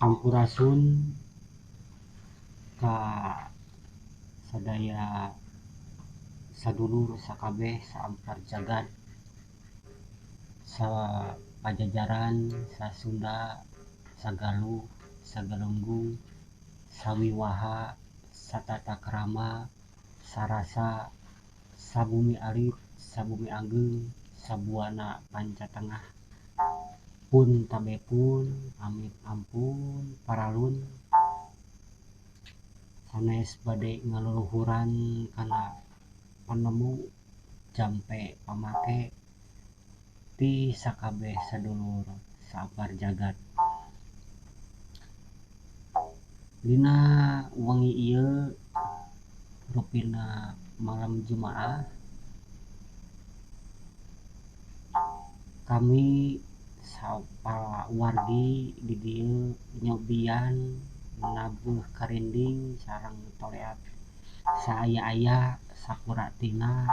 Sampurasun ka sadaya sadulur sakabeh saampar jagad sapajajaran sasunda sagaluh sagalunggung sawiwaha satata krama sarasa sabumi alit sabumi ageng sabuana panca tengah pun tabe pun amit ampun paralun sanes bade ngaluluhuran kana panemu jampe pamake ti sakabeh sadulur saampar jagat. Dina wengi ieu rupina malam Jumaah kami sapala wargi di dieu nyobian nabuh karinding sareng toleat saaya-aya sakuratina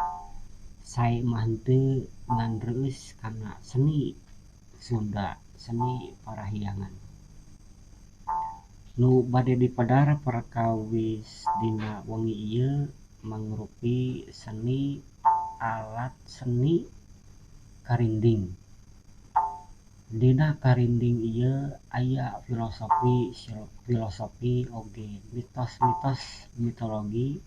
sae mah henteu ngan reueus kana seni Sunda, seni Parahyangan. Nu bade dipedar perkawis dina wengi ieu mangrupi seni alat seni karinding. Dina karinding ieu aya filosofi filosofi oge mitos-mitos mitologi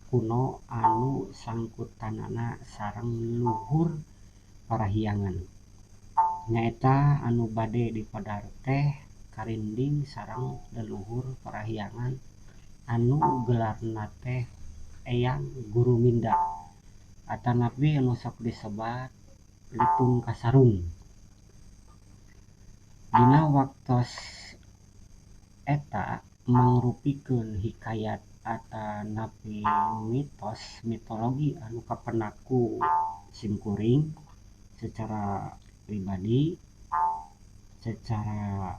kuno anu sangkutanana sareng leluhur Parahyangan. Nyaeta anu bade dipedar teh karinding sareng leluhur Parahyangan anu gelarna teh Eyang Guruminda atanapi anu sok disebat Litung Kasarung. Dina waktos eta mangrupikeun hikayat atanapi mitos mitologi anu kapendak ku simkuring secara pribadi secara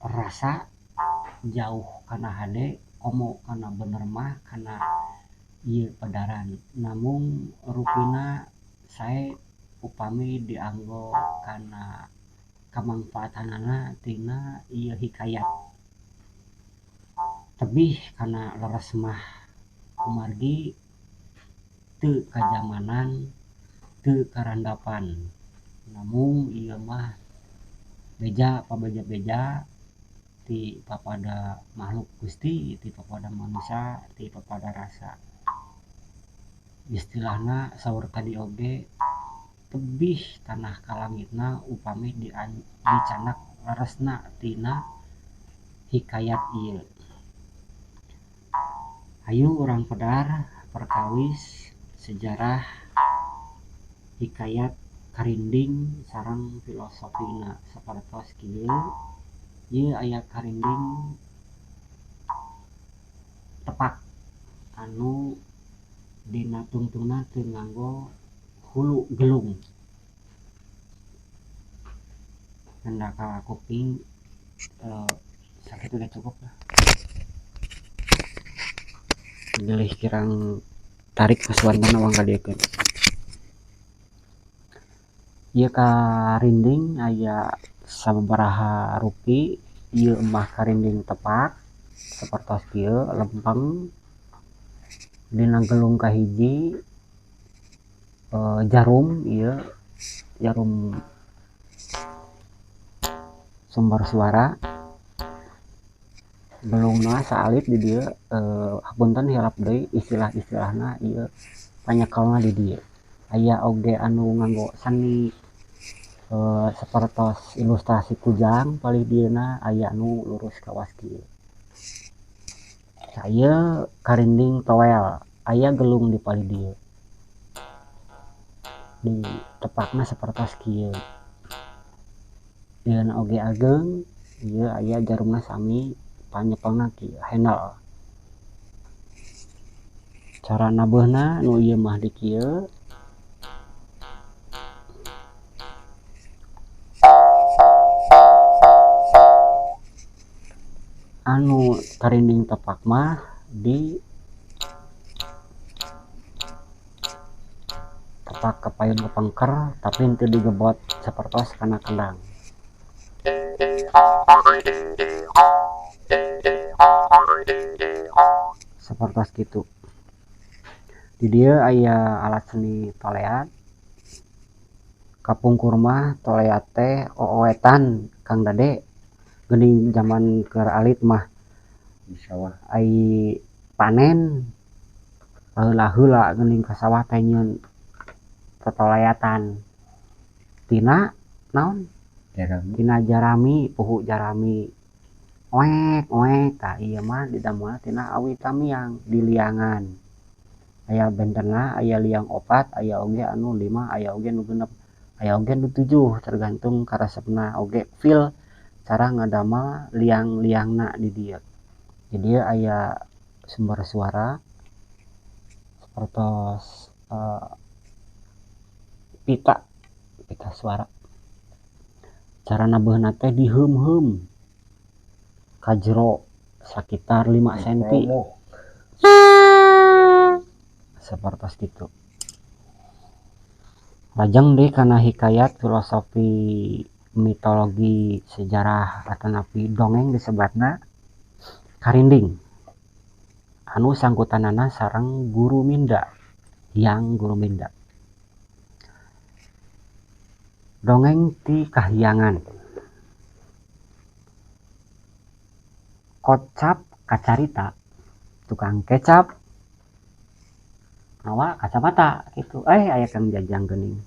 rasa jauh kana hade komo kana bener mah kana ieu pedaran namung rupina sae upami dianggo kana kamangfaatanana tina ieu hikayat tebih kana leres mah kumargi teu kajamanan teu karandapan namung ieu mah beja pabeja-beja ti papada makhluk Gusti ti papada manusia ti papada rasa istilahna saur tadi oge tebih tanah ka langitna upami dicanak leresna tina hikayat ieu. Hayu urang pedar perkawis sejarah hikayat karinding sareng filosofina sapertos kieu. Ieu aya karinding tepak anu dina tungtungna teu nganggo hulu gelung. Tanda ka kuping sakitu ge cukup lah. Bilih kirang tarik kasuantana urang kadieukeun. Ieu karinding aya sababaraha rupi, ieu mah karinding tepak sapertos kieu lempeng dina gelung kahiji jarum ieu jarum sumber suara gelungna saalit di dieu hapunten hilap deui istilah-istilahna ieu panyekelna di dieu aya oge anu nganggo seni sapertos ilustrasi kujang palih dieuna aya anu lurus kawas kieu. Ieu karinding toel aya gelung di palih dieu di tepakna sapertos kieu dieuna oge ageng ieu aya jarumna sami panyekelna kieu handle cara nabeuna nu ieu mah di kieu anu karinding tepak mah di tepak ka payun kepengker tapi henteu digebot sapertos kana kendang. Sapertos kitu. Di dieu aya alat seni toleat. Kapungkur mah toleat teh ooetan Kang Dade geuning zaman keur alit mah di sawah ai panen baheula-heula geuning ka sawah teh nyieun totoleatan tina naon jarami. Tina jarami, puhu jarami oek oek tah ieu mah didamelna tina awi tamiang diliangan. Aya bentenna, aya liang 4, aya oge anu 5, aya oge nu 6, aya oge nu 7, tergantung karesepna oge feel cara ngadamel liang-liangna di dieu. Di dieu aya sumber suara sapertos pita, pita suara. Cara nabeuhna teh diheum-heum ka jero sakitar 5 senti. Sapertos kitu. Lajeng deui kana hikayat filosofi mitologi sejarah atanapi dongeng disebatna karinding anu sangkutanana sareng Guru Minda, Hyang Guru Minda. Dongeng ti kahyangan. Kocap kacarita, tukang kecap mawa kacamata gitu. Aya Kang Jajang geuning.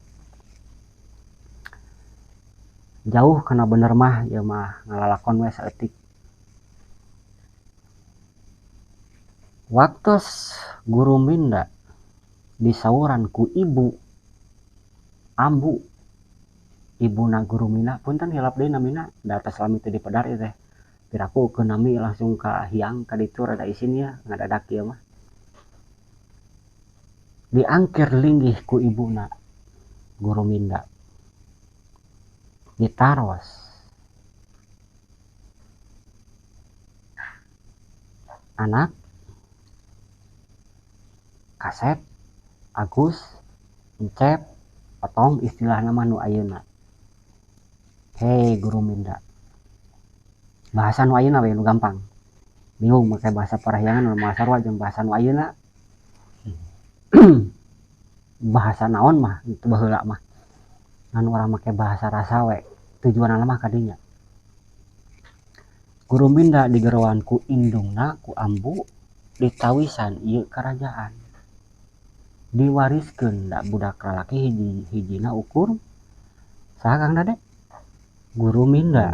Jauh kana bener mah ieu mah ngalalakon we saeutik. Waktos Guru Minda disauran ku ibu ambu, ibuna Guru Minda, punten hilap deui namina, da atas lami teu dipedar ieu teh. Piraku ke nami langsung ka hiang ka ditu rada isin ya ngadadak ieu mah. Diangkir linggih ku ibuna Guru Minda. Ditaros. Anak Kasep, Agus, Encep, Otong istilahna mah nu ayeuna. Hei Guru Minda. Bahasa nu ayeuna we nu gampang. Bingung make bahasa parahyangan mah sarua jeung bahasa nu ayeuna. Bahasa naon mah itu baheula mah. Ngan urang make bahasa rasa we, tujuanna mah kadinya. Guru Minda digeroan ku indungna ku ambu ditawisan ieu karajaan. Diwariskeun da budak lalaki hiji hijina ukur saha Kang Dade? Guru Minda.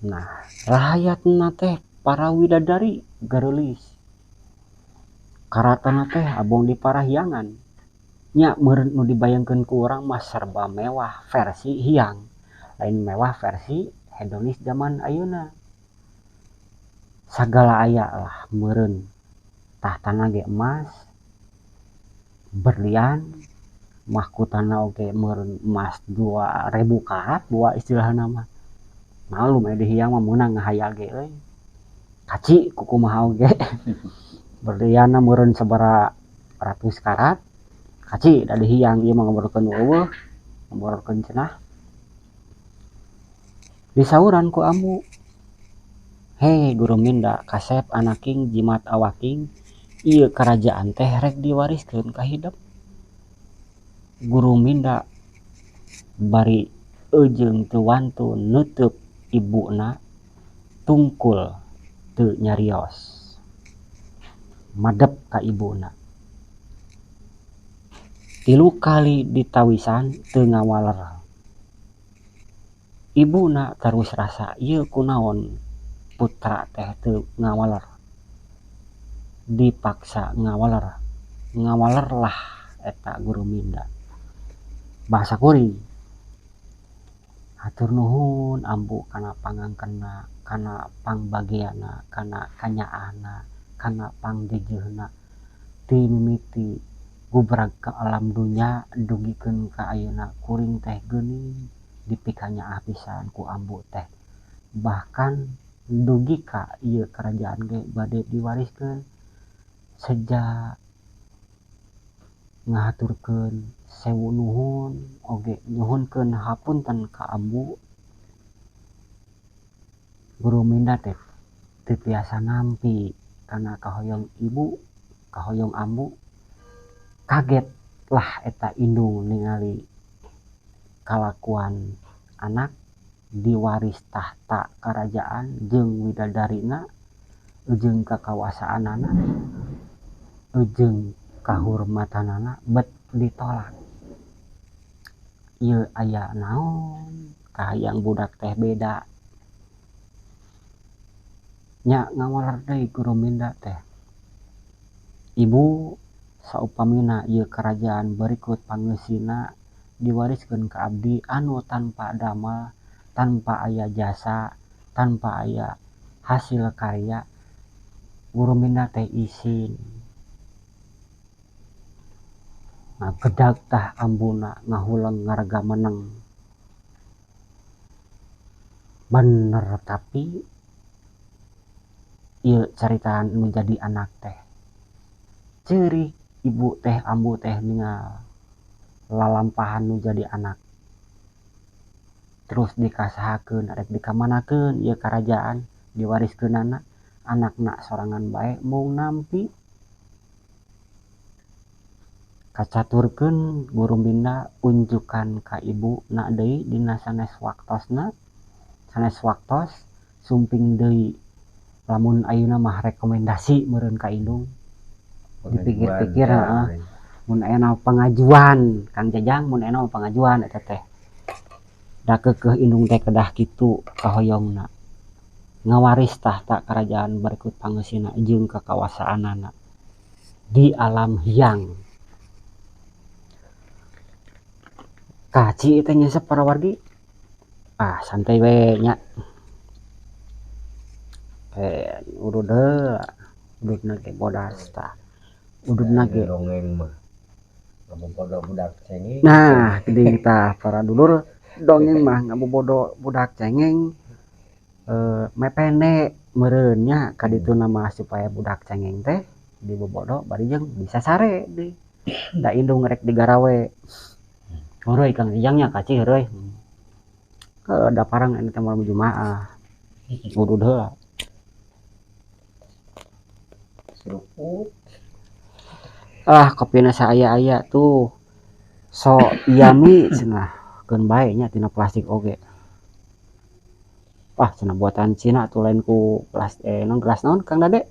Nah, rahayatna teh para widadari gareulis. Karatona teh abong di parahyangan. Nya meureun nu dibayangkeun ku urang mah serba mewah versi hiang, lain mewah versi hedonis zaman ayeuna. Sagala aya lah meureun. Tahtana ge emas, berlian, mahkotana oge meureun emas 2000 karat, dua istilahna mah. Malum aya di hiang mah meunang ngahayal ge euy. Kaci kukumaha oge. Berlianna meureun sabaraha ratus karat. Kaci da di hiang ieu mah ngobrolkeun eueuh, ngobrolkeun cenah. Disauran ku ambu. Hei Guru Minda, kasep anaking jimat awaking, ieu karajaan teh rek diwariskeun ka hidep. Guru Minda bari eujeung teu wantun neuteub ibuna tungkul teu nyarios. Madep ka ibuna. 3 kali ditawisan teu ngawaler. Ibuna terus rasa ieu kunaon putra teh teu ngawaler. Dipaksa ngawaler. Ngawaler lah eta Guru Minda. Bahasa kuring. Hatur nuhun ambu kana pangangkenna, kana pangbageana, kana kanyaahna, kana pangjejeuna. Ti mimiti gubrag ka alam dunya dugikeun ka ayeuna kuring teh geuning dipikanyaah pisan ku ambu teh. Bahkan dugi ka ieu kerajaan ge bade diwariskeun seja ngahaturkeun sewu nuhun oge nyuhunkeun hapunten ka ambu. Guru Minda teh Teu tiasa nampi kana kahoyong ibu, kahoyong ambu. Kaget lah eta indung ningali kalakuan anak diwaris tahta karajaan jeung widadarina jeung kakawasaanana jeung kahormatanana bet ditolak. Ieu aya naon kahayang budak teh beda. Nya ngawaler deui Guruminda teh. Ibu saupamina ieu kerajaan berikut pangeusina diwariskeun ka abdi anu tanpa damel, tanpa aya jasa, tanpa aya hasil karya, Guruminda teh isin. Ngagedag tah ambuna ngahuleng ngarga meneng. Bener tapi ieu caritaan nu jadi anak teh. Ceurik ibu teh ambu teh ningal lalampahan nu jadi anak. Terus dikasahakeun arek dikamanakeun ieu karajaan diwariskeunana anakna sorangan bae mung nampi. Kacaturkeun Guruminda unjukan ka ibu na deui dina sanes waktosna, sanes waktos sumping deui. Lamun ayeuna mah rekomendasi meureun ka indung. Dipikir-pikir heeh. Mun aya pengajuan Kang Jajang, mun aya pengajuan eta teh. Da keukeuh indung teh kedah kitu kahoyongna. Ngawaris tahta kerajaan berikut pangeusina jeung kakawasaanana di alam hiang. Kaci teh nyesep para wargi. Ah santai we nya. Udud heula, ududna ge bodas tah. Ududna ge dongeng mah ngabobodo budak cengeng. Nah, geuning tah para dulur, dongeng mah ngabobodo budak cengeng mepende meureun nya ka dituna mah supaya budak cengeng teh dibobodo bari jeung bisa sare deui. Da indung rek digarawe. Heureuy Kang Jajang nya kaci heureuy. Heuh da parang eta teh malam Jumaah. Udud heula. Seruput. Ah kopina saaya-aya tuh. So yami cenah keun bae nya tina plastik oge. Wah cenah buatan Cina tuh lain ku non gelas naon Kang Dade?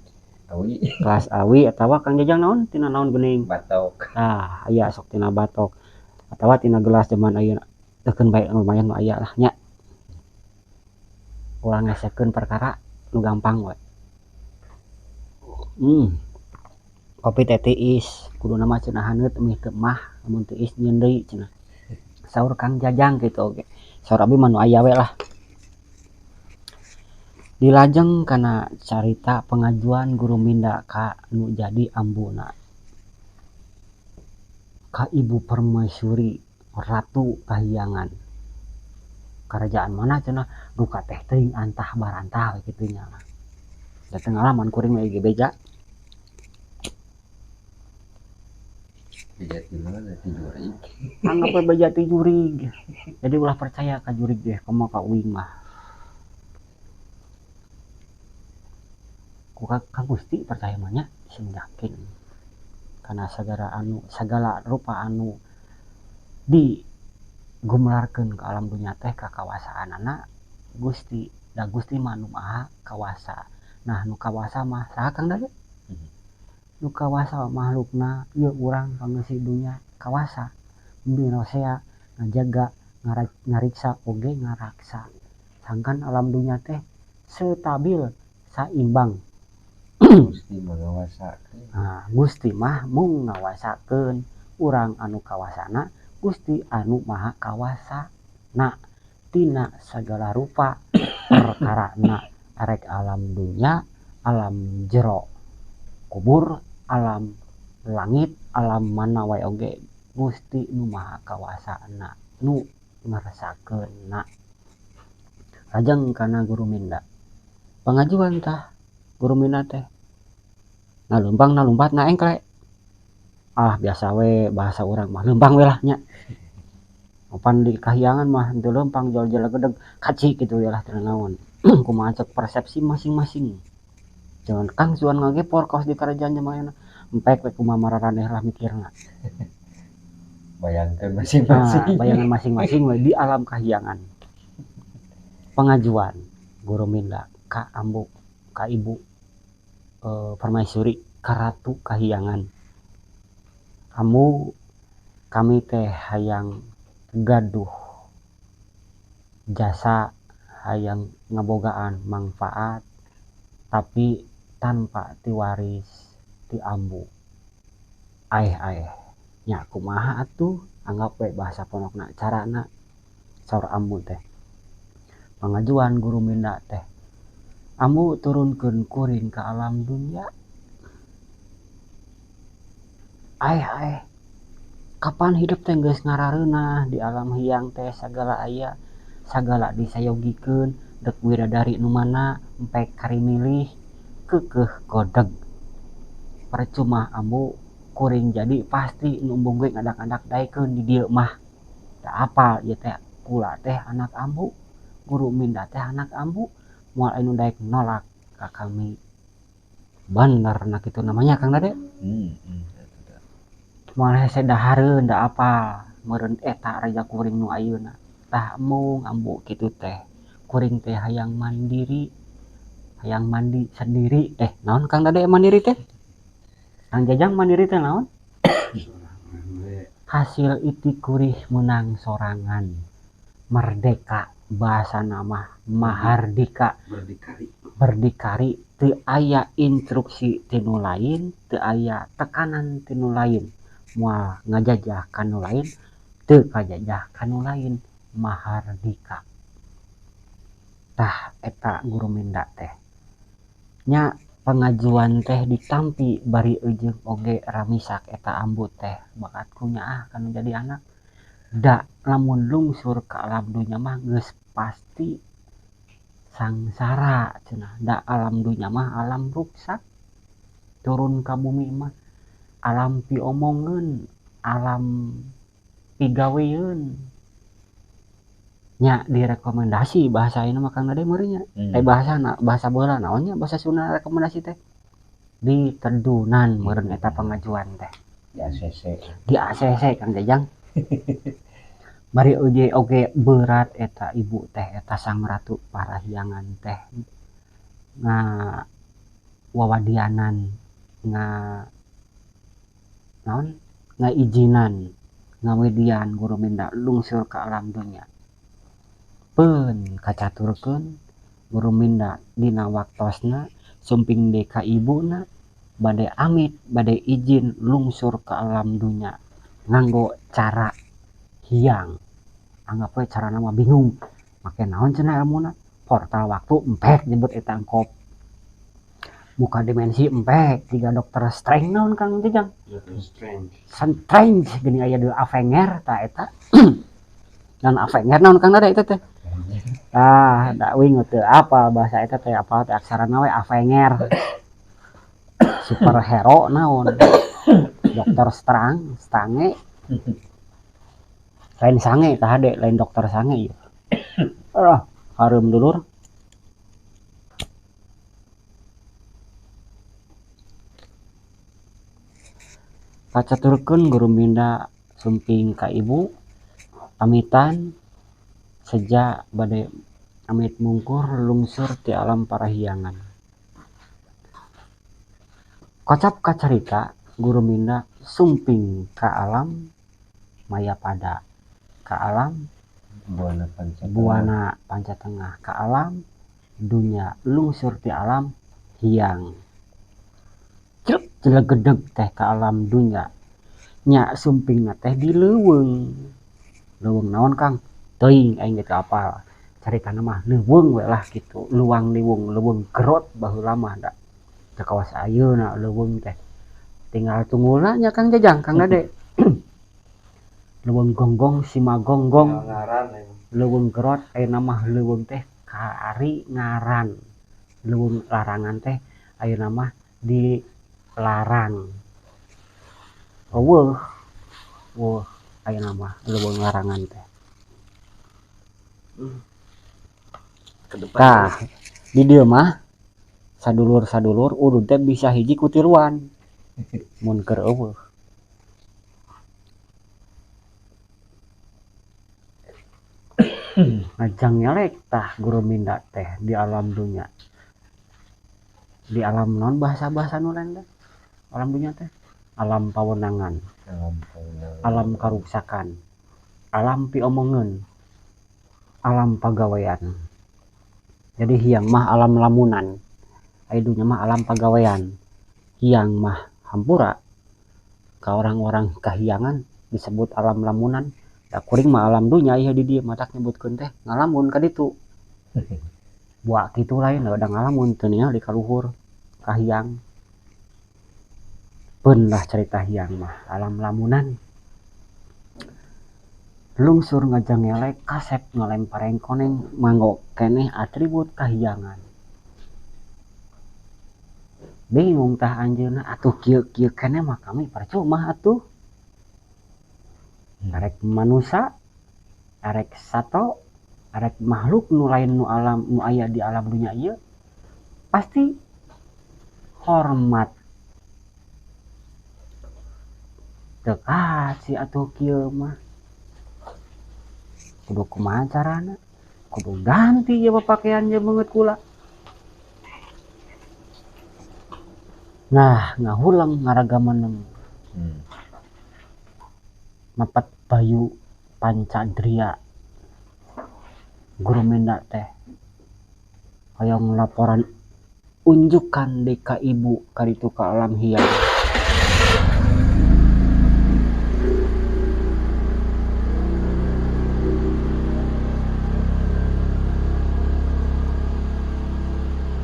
Awi. Gelas awi atawa Kang Jajang naon tina naon geuning? Batok. Ah aya sok tina batok. Atawa tina gelas zaman ayeuna. Teu keun bae lumayan nu aya lah nya. Ulah ngesekeun perkara nu gampang we. Kopi teh tiis, kuduna mah cenah haneut mih teu mah, lamun tiis nyieun deui cenah. Saur Kang Jajang kitu oge. Saur abi mah nu aya we lah. Dilajeng kana carita pengajuan Guruminda ka nu jadi ambuna. Ka Ibu Permaisuri Ratu Kahyangan. Kerajaan mana cenah duka teh teuing antah barantah we kitu nya lah. Da teu ngalaman kuring mah ge beja. Beja ti mana ti jurig. Anggap we beja ti jurig. Jadi ulah percaya ka jurig deh komo ka uing mah. Ku ka Gusti percaya mah nya sing yakin. Kana sagala anu sagala rupa anu digumelarkeun ka alam dunya teh kakawasaanana Gusti. Da Gusti mah nu maha kawasa. Nah nu kawasa mah saha Kang Dade? Nu kawasa makhlukna ieu urang pangeusi dunya kawasa mirosea ngajaga ngariksa oge ngaraksa. Sangkan alam dunya teh stabil saimbang. Gusti mah ngawasakeun. Nah, Gusti mah mung ngawasakeun urang anu kawasana, Gusti anu maha kawasa. Na tina sagala rupa perkarana arek alam dunya, alam jero kubur, alam langit, alam mana wae oge Gusti nu maha kawasana nu ngersakeunna. Lajeng kana Guruminda. Pangajuan tah Guruminda teh naleumpang nalumpat na engkle. Ah biasa we bahasa urang mah leumpang we lah nya. Opan di kahyangan mah teu leumpang jol-jol gedeg kaci kitu we lah teu naon. Kumaha cek persepsi masing-masing. Jangan Kang suan ngagepor kaos di kerajaan jelema ayeuna. Empek we kumaha mararaneh lah mikirna. Bayangkan masing-masing. Nah, bayangan masing-masing we di alam kahyangan. Pengajuan Guru Minda ka ambu ka ibu permaisuri ka ratu kahyangan. Ambu kami teh hayang gaduh jasa, hayang ngabogaan manfaat tapi tanpa tiwaris ti ambu. Aeh-aeh nya kumaha atuh anggap we bahasa pondokna carana saur ambu teh. Pengajuan Guru Minda teh ambu turunkeun kuring ka alam dunia. Aeh-aeh kapan hidup teh geus ngarareunah di alam hiang teh sagala aya sagala disayogikeun dek widadari nu mana empek kari milih keukeuh godeg. Percuma ambu kuring jadi pasti nu embung ge ngadak-ngadak daekeun di dieu mah. Da apal ieu teh kula teh anak ambu, Guru Minda teh anak ambu, moal aya nu daek nolak ka kami. Bener nah kitu namanya Kang Dade. Moal hese dahareun da apal meureun eta raja kuring nu ayeuna. Tah embung ambu kitu teh. Kuring teh hayang mandiri, hayang mandi sendiri. Naon Kang Dade mandiri teh? Kang Jajang mandiri teh naon? Hasil iti kurih menang sorangan. Merdeka bahasa nama mahardika. Berdikari. Berdikari teu aya instruksi ti nu lain, teu aya tekanan ti nu lain. Moal ngajajah ka nu lain, teu kajajah ka nu lain, mahardika. Tah eta Guru Minda teh. Nya pengajuan teh ditampi bari eujeung oge ramisak eta ambu teh bakat kunyaah kanu jadi anak. Da lamun lungsur ka alam dunya mah geus pasti sangsara cenah. Da alam dunya mah alam ruksak. Turun ka bumi mah alam piomongeun, alam pigaweun. Nya direkomendasi bahasa ayeuna mah Kang Dade meureun nya. Bahasana bahasa baheula naon nya bahasa Sunda rekomendasi teh? Ditedunan meureun eta pengajuan teh. Di ACC. Di ACC Kang Jajang. Bari oge oge berat eta ibu teh eta sang ratu parahyangan teh nga wawadianan nga naon ngaijinan ngawedian Guru Minda lungsur ka alam dunya. Peun kacaturkeun Guru Minda dina waktosna sumping deui ka ibuna bade amit bade izin lungsur ka alam dunya nganggo cara hiang. Anggap we carana mah bingung make naon cenah elmuna portal waktu empek nyebut eta engkop buka dimensi empek tiga Dokter Strange naon Kang Jajang? Dokter Strange. Strange geuning aya deui Avenger ta eta. Dan Avenger naon Kang Dade eta teh? Ah, da uing teu apa bahasa eta teh apa teh aksarana we Avenger. Superhero naon? Dokter Strang, Stange. Lain sange tah hade, lain dokter sange ieu. Ah, hareum dulur. Kacaturkeun Guru Minda sumping ka ibu pamitan seja bade amit mungkur lungsur ti alam parahyangan. Kocap kacarita Guru Minda sumping ka alam Mayapada, ka alam Buana Panca Tengah. Buana Panca Tengah, ka alam dunya lungsur ti alam hiang. Cek jelegedeg teh ka alam dunya. Nya sumpingna teh di leuweung. Leuweung naon Kang? Teuing aing ge teu apal. Caritana mah leuweung we lah kitu, luang liwung, leuweung gerot baheula mah da. Teu kawas ayeuna leuweung teh. Tinggal tunggulna nya Kang Jajang, Kang Dade. Leuweung gonggong sima gonggong. Ngaran emang. Leuweung gerot ayeuna mah leuweung teh kari ngaran. Leuweung larangan teh ayeuna mah dilarang. Eueuh. Eueuh ayeuna mah leuweung larangan teh. Ke depan. Tah, di dieu mah Sadulur-sadulur udud teh bisa hiji ku tiluan mun keur eueuh. Ngajang nyelek tah Guru Minda teh di alam dunya. Di alam non bahasa-bahasa nu lain teh. Alam dunya teh alam pawenangan, alam karuksakan, alam piomongeun, alam pagawean. Jadi hiang mah alam lamunan, ai dunya mah alam pagawean. Hiang mah hampura ka orang-orang kahiangan disebut alam lamunan. Da kuring mah alam dunya ieu di dieu matak nyebutkeun teh ngalamun ka ditu. Buak kitu lain da ngalamun teu ningali ka luhur kahiang. Peun lah cerita hiang mah alam lamunan. Lungsur ngajangelek kasep ngalempareng koneng manggo keneh atribut kahiangan. Bingung tah anjeunna atuh kieu-kieu keneh mah kami percuma atuh. Arek manusa, arek sato, arek makhluk nu lain nu alam nu aya di alam dunya ieu pasti hormat. Teu kasih atuh kieu mah. Kudu kumaha carana? Kudu ganti ieu pakaian jeung beungeut kula. Nah, ngahuleng ngaraga meneng. Mapet bayu pancadria. Guru Minda teh hoyong laporan unjukan deui ka ibu kaditu ka alam hiang.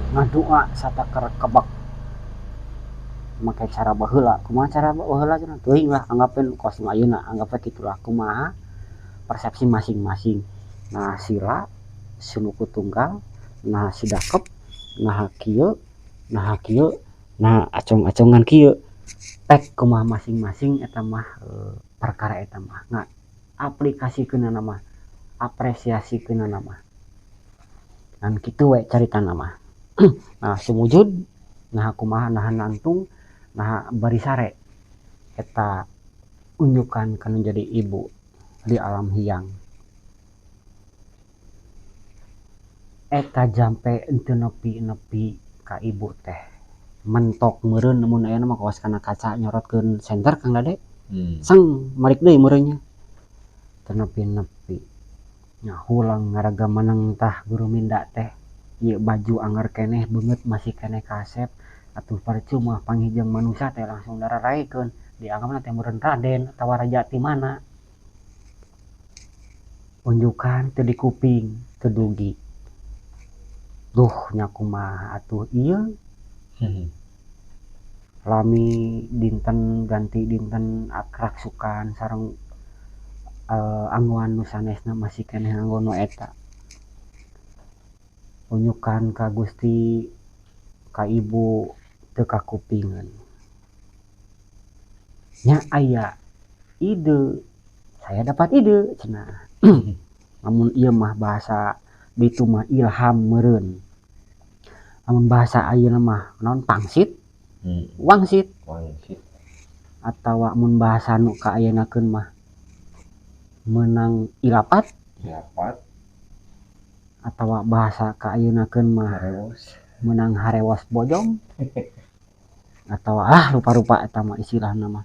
Ngadua satakar kebak make cara baheula. Kumaha cara baheula cenah? Teuing lah, anggapeun kos nu ayeuna, anggap we kitulah kumaha persepsi masing-masing. Nah sila sinuku tunggal, nah sidakep, nah kieu, nah kieu, nah acong-acongan kieu. Pek kumaha masing-masing eta mah perkara eta mah. Nga aplikasikeunana mah, apresiasikeunana mah. Ngan kitu we caritana mah. Nah sumujud, nah kumaha nah nangtung, nah bari sare eta unjukan kana jadi ibu di alam hiang. Eta jampe henteu nepi-nepi ka ibu teh mentok meureun mun aya mah kawas kana kaca nyorotkeun senter Kang Dade. Seng malik deui meureunnya. Teu nepi-nepi. Nyahulang ngaraga meneng tah Guru Minda teh. Ieu baju anggar keneh beungeut masih keneh kasep atuh percuma panggih jeung manusia teh langsung dararaekeun dianggapna teh meureun raden atawa raja ti mana. Unjukan teu dikuping teu dugi. Duh nya kumaha atuh ieu. Lami dinten ganti dinten akraksukan sareng anggoan nu sanesna masih keneh nganggo nu eta. Unjukan ka Gusti ka ibu teu kakupingeun. Nya aya ide, saya dapat ide cenah. Lamun ieu mah bahasa ditu mah ilham meureun. Lamun bahasa ayeuna mah naon pangsit? Wangsit. Wangsit. Atawa mun bahasa nu ka ayeuna-keun mah meunang ilapat? Ilapat. Atawa bahasa ka ayeuna-keun mah harewos. Meunang harewos bojong. Atawa rupa-rupa eta mah istilahna mah.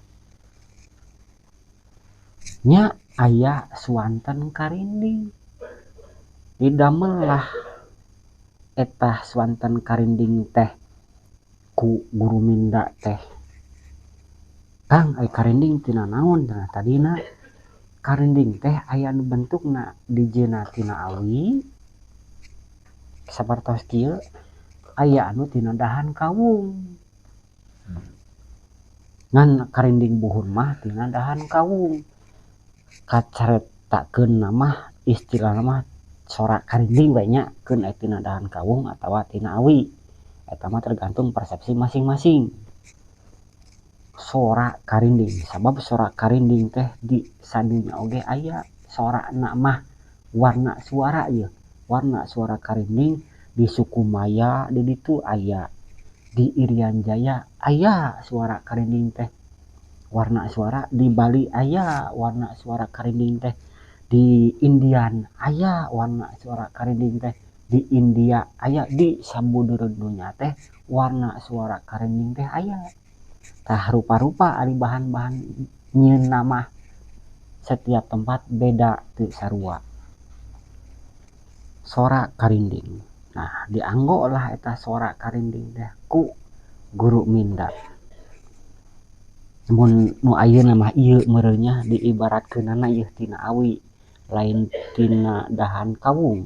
Nya aya suanten karinding. Didamel lah eta suanten karinding teh ku Guru Minda teh. Kang ai karinding tina naon cenah tadina? Karinding teh aya nu bentukna dijieuna tina awi sapertos kieu, aya anu tina dahan kawung. Ngan karinding buhun mah tina dahan kawung. Kacaretakeun mah istilahna mah sorak karinding we nya keun aya tina dahan kawung atawa tina awi. Eta mah tergantung persepsi masing-masing. Sorak karinding, sabab sorak karinding teh di sadunya oge aya sorakna mah warna suara ieu. Warna suara karinding di suku Maya di ditu aya. Di Irian Jaya aya suara karinding teh warna suara, di Bali aya warna suara karinding teh, di Indian aya warna suara karinding teh, di India aya, di sabudeureun dunya teh warna suara karinding teh aya. Tah, rupa-rupa ari bahan-bahan nyieunna mah setiap tempat beda, teu sarua sora karinding. Nah, dianggo lah eta sora karinding teh ku Guru Minda. Mun nu ayeuna mah ieu meureun nya, diibaratkeunana ieu tina awi, lain tina dahan kawung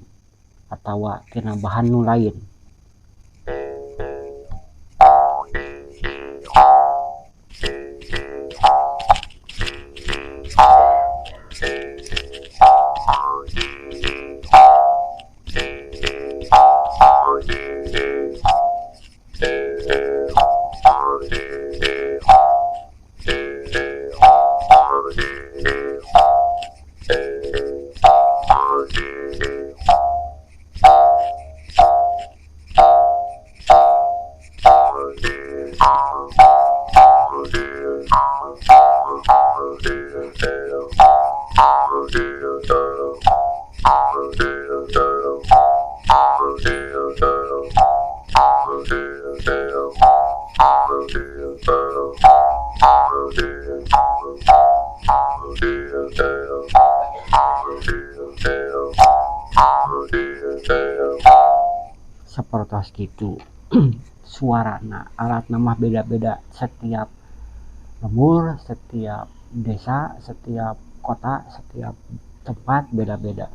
atawa tina bahan nu lain. Sapertos kitu suarana. Alatna mah beda-beda setiap lembur, setiap desa, setiap kota, setiap tempat beda-beda,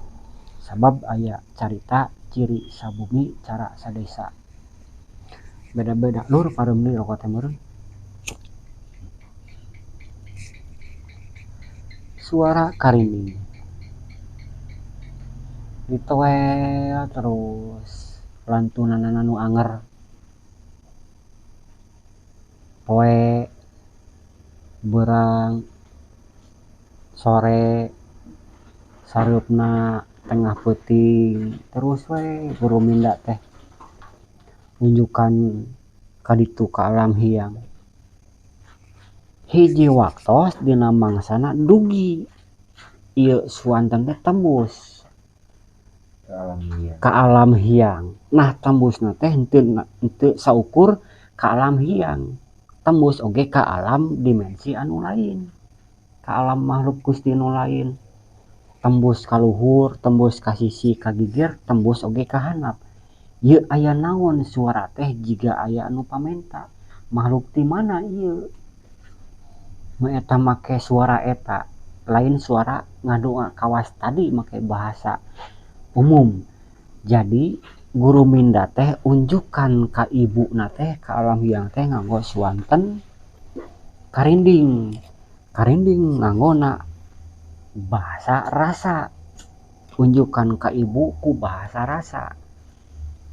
sabab aya carita ciri sabumi cara sadesa beda-beda. Lur, pareum deui rokok teh meureun. Suara karinding ditoel terus, lantunanana nu anger poe beurang, sore, sareupna, tengah peuting, terus we Guru Minda teh unjukan ka ditu ka alam hiang. Hiji waktos dina mangsana dugi ieu suanten teh tembus ke alam hiang. Ka alam hiang. Nah, tembusna teh henteu saukur ka alam hiang, tembus oge ka alam dimensi anu lain, ka alam makhluk Gusti nu lain, tembus ka luhur, tembus ka sisi, ka gigir, tembus oge ka handap. Ieu aya naon suara teh jiga aya anu pamenta, makhluk ti mana ieu nu eta make suara eta? Lain suara ngadoa kawas tadi make bahasa umum. Jadi Guru Minda teh unjukan ka ibuna teh ka alam hiang teh nganggo suanten karinding, karinding nganggona bahasa rasa, unjukan ka ibu ku bahasa rasa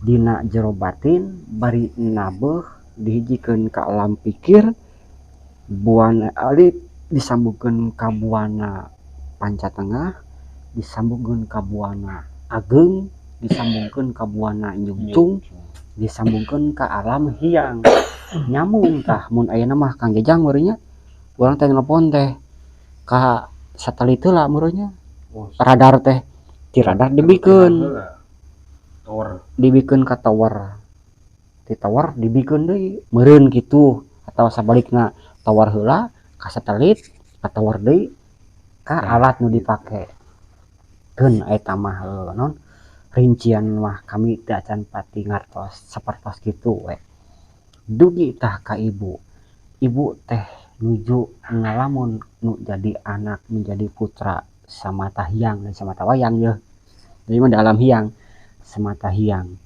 dina jero batin bari nabeuh, dihijikeun ka alam pikir buana alit, disambungkeun ka buana panca tengah, disambungkeun ka buana ageng, disambungkeun ka buana nyungcung, disambungkeun ka alam hiang, nyambung. Tah, mun ayeuna mah Kang Jajang meureun nya, urang teh nelpon teh ka satelit heula meureun nya. Oh, radar teh, ti radar dibikeun tower. Dibikeun ka tower, ti tower dibikeun deui meureun kitu, atau sabalikna, tower heula ka satelit, ka tower deui ka Nah, alat nu gitu. dipake. Keun eta mah non rincian mah kami teu acan pati ngartos, sapertos kitu we. Dugi tah ka ibu, ibu teh nuju ngalamun nu jadi anak, menjadi putra samata hiang dan samata wayang yeuh, jadi mah di alam hiang samata hiang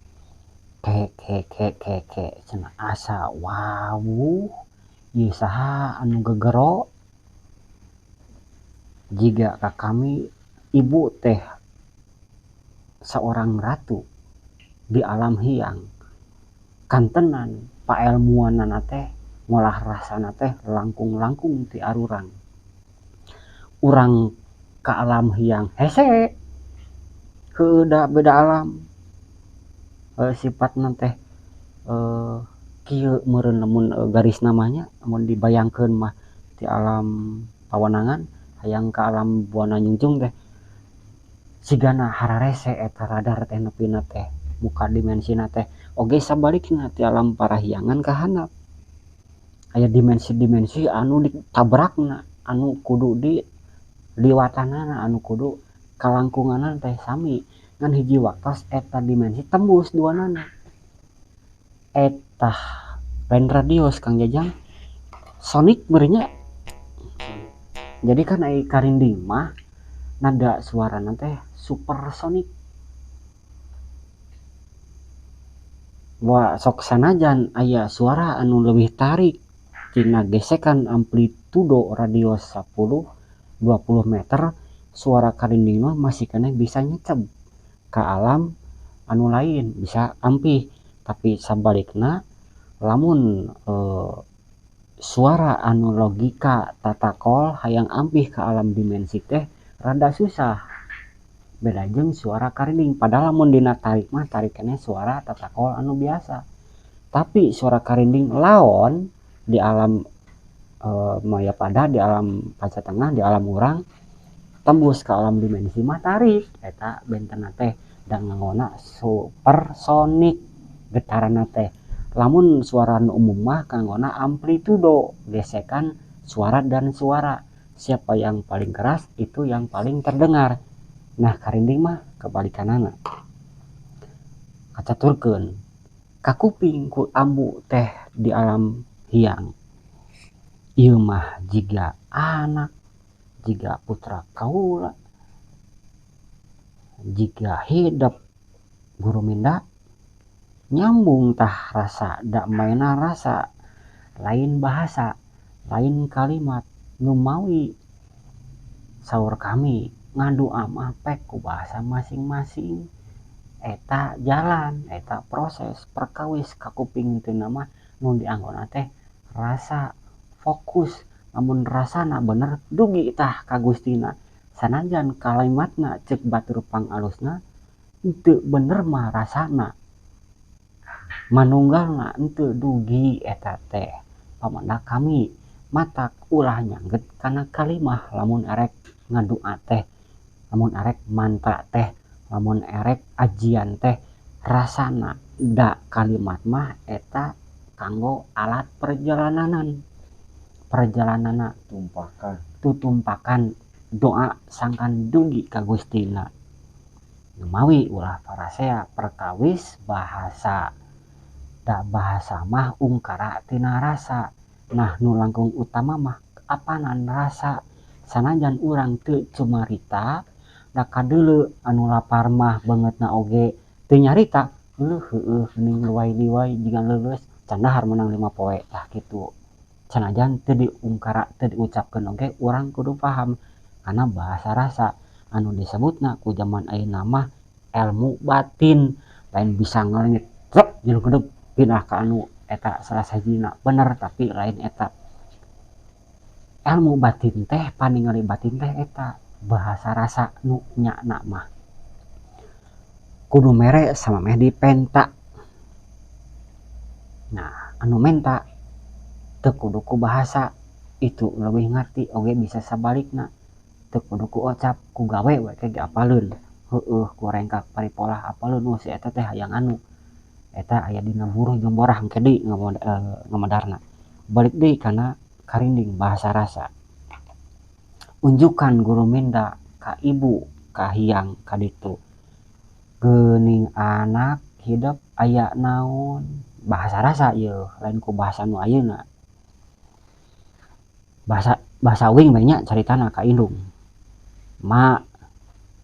ke ke ke ke ke cenah, asa wawuh ieu saha anu gegero jiga ka kami. Ibu teh seorang ratu di alam hiang, kantenan paelmuanana teh ngolah rasana teh langkung-langkung ti arurang. Urang ka alam hiang hese heueuh, da beda alam, sifatna teh. Kieu meureun lamun garis namanya lamun dibayangkeun mah ti alam pawanangan hayang ka alam buana nyungcung teh sigana hararese eta radar teh nepina teh muka dimensina teh oge sabalikna ti alam parahyangan ka handap aya dimensi-dimensi anu ditabrakna anu kudu di liwatanana anu kudu kalangkunganana teh sami ngan hiji waktos eta dimensi tembus duanana eta lain radius Kang Jajang sonik meureun nya. Jadi kan ai karinding mah nada suarana teh supersonik. Wah sok sanajan aya suara anu leuwih tarik tina gesekan amplitudo radius 10 20 meter suara karinding mah masih keneh bisa nyeceb ka alam anu lain bisa ampih. Tapi sabalikna lamun suara anu logika tatakol hayang ampih ka alam dimensi teh rada susah beda jeung suara karinding. Padahal lamun dina tarik mah tarik keneh suara tatakol anu biasa, tapi suara karinding laon di alam mayapada di alam panca tengah di alam urang tembus ke alam dimensi mah tarik eta bentenna teh dan ngangona supersonik getaranna teh. Lamun suara nu umum mah kanggona amplitudo gesekan suara dan suara, siapa yang paling keras itu yang paling terdengar. Nah karinding mah kebalikanana kacaturkeun kakuping ku ambu teh di alam hiang ieu mah jiga anak jiga putra kaula jiga hidep guru minda nyambung tah rasa dak maena rasa lain bahasa lain kalimat numawi saur kami ngadua mah pek ku bahasa masing-masing eta jalan eta proses perkawis kakuping teu mah nu dianggona teh rasa fokus. Lamun rasana bener dugi tah ka Gustina sanajan kalimatna ceuk batur pangalusna teu bener mah rasana manunggalna henteu dugi eta teh. Pamanda kami matak ulah nyangget kana kalimah lamun erek ngadua teh lamun erek mantra teh lamun erek ajian teh rasana da kalimat mah eta kanggo alat perjalananan perjalananna tumpakan tutumpakan doa sangkan dugi ka Gustina. Mawi ulah parasea perkawis bahasa da bahasa mah ungkara tina rasa. Nah nu langkung utama mah apanan rasa sanajan urang teu cumarita da kadeuleu anu lapar mah beungeutna oge teu nyarita leuh heueuh geuning luwai-liwai jiga leuleus can dahar meunang 5 poe tah kitu. Sanajan teu diungkara teu diucapkeun oge urang kudu paham karena bahasa rasa anu disebutna ku jaman ayeuna mah ilmu batin lain bisa ngalengit rek jeung kedep pindah ka anu eta salah sahijina bener tapi lain eta ilmu batin teh paningali batin teh eta bahasa rasa nu nyana mah kudu mere samameh dipenta. Nah anu menta teu kudu ku bahasa itu leuwih ngarti oge bisa sabalikna teu kudu ku ocap ku gawe we ke ge apaleun heueuh ku rengkak paripolah apaleun si eta teh hayang anu eta aya dina buruh jeung borah engke deui ngamadarna. Balik deui kana karinding bahasa rasa unjukan guru minda ka ibu ka hiang ka ditu geuning anak hidep aya naon bahasa rasa ieu lain ku bahasa nu ayeuna bahasa uing we nya caritana ka indung ma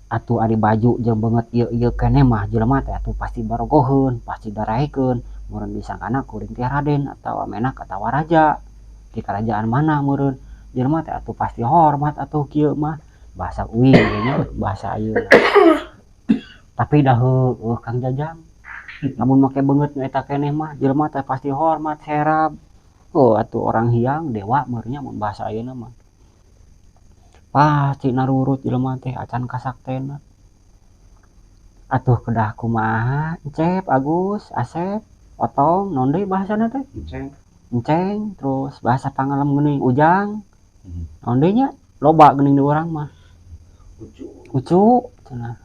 atuh ari baju jeung beungeut ieu-ieu keneh mah jelema teh atuh pasti barogoheun pasti daraekeun meureun disangkana kuring teh raden atawa menak atawa raja di kerajaan mana meureun jelema teh atuh pasti hormat atuh kieu mah bahasa uing we nya bahasa ayeuna. Tapi dah heueuh Kang Jajang lamun make beungeut nu eta keneh mah jelema teh pasti hormat serab oh atuh orang hiang dewa meureun nya mun bahasa ayeuna mah pasti narurut jelema teh acan kasaktena. Atuh kedah kumaha Cep Agus Asep Otong naon deui bahasana teh? Enceng. Enceng, terus bahasa pangalem geuning ujang. Naon deui nya? Loba geuning di urang mah. Ucu. Ucu cenah.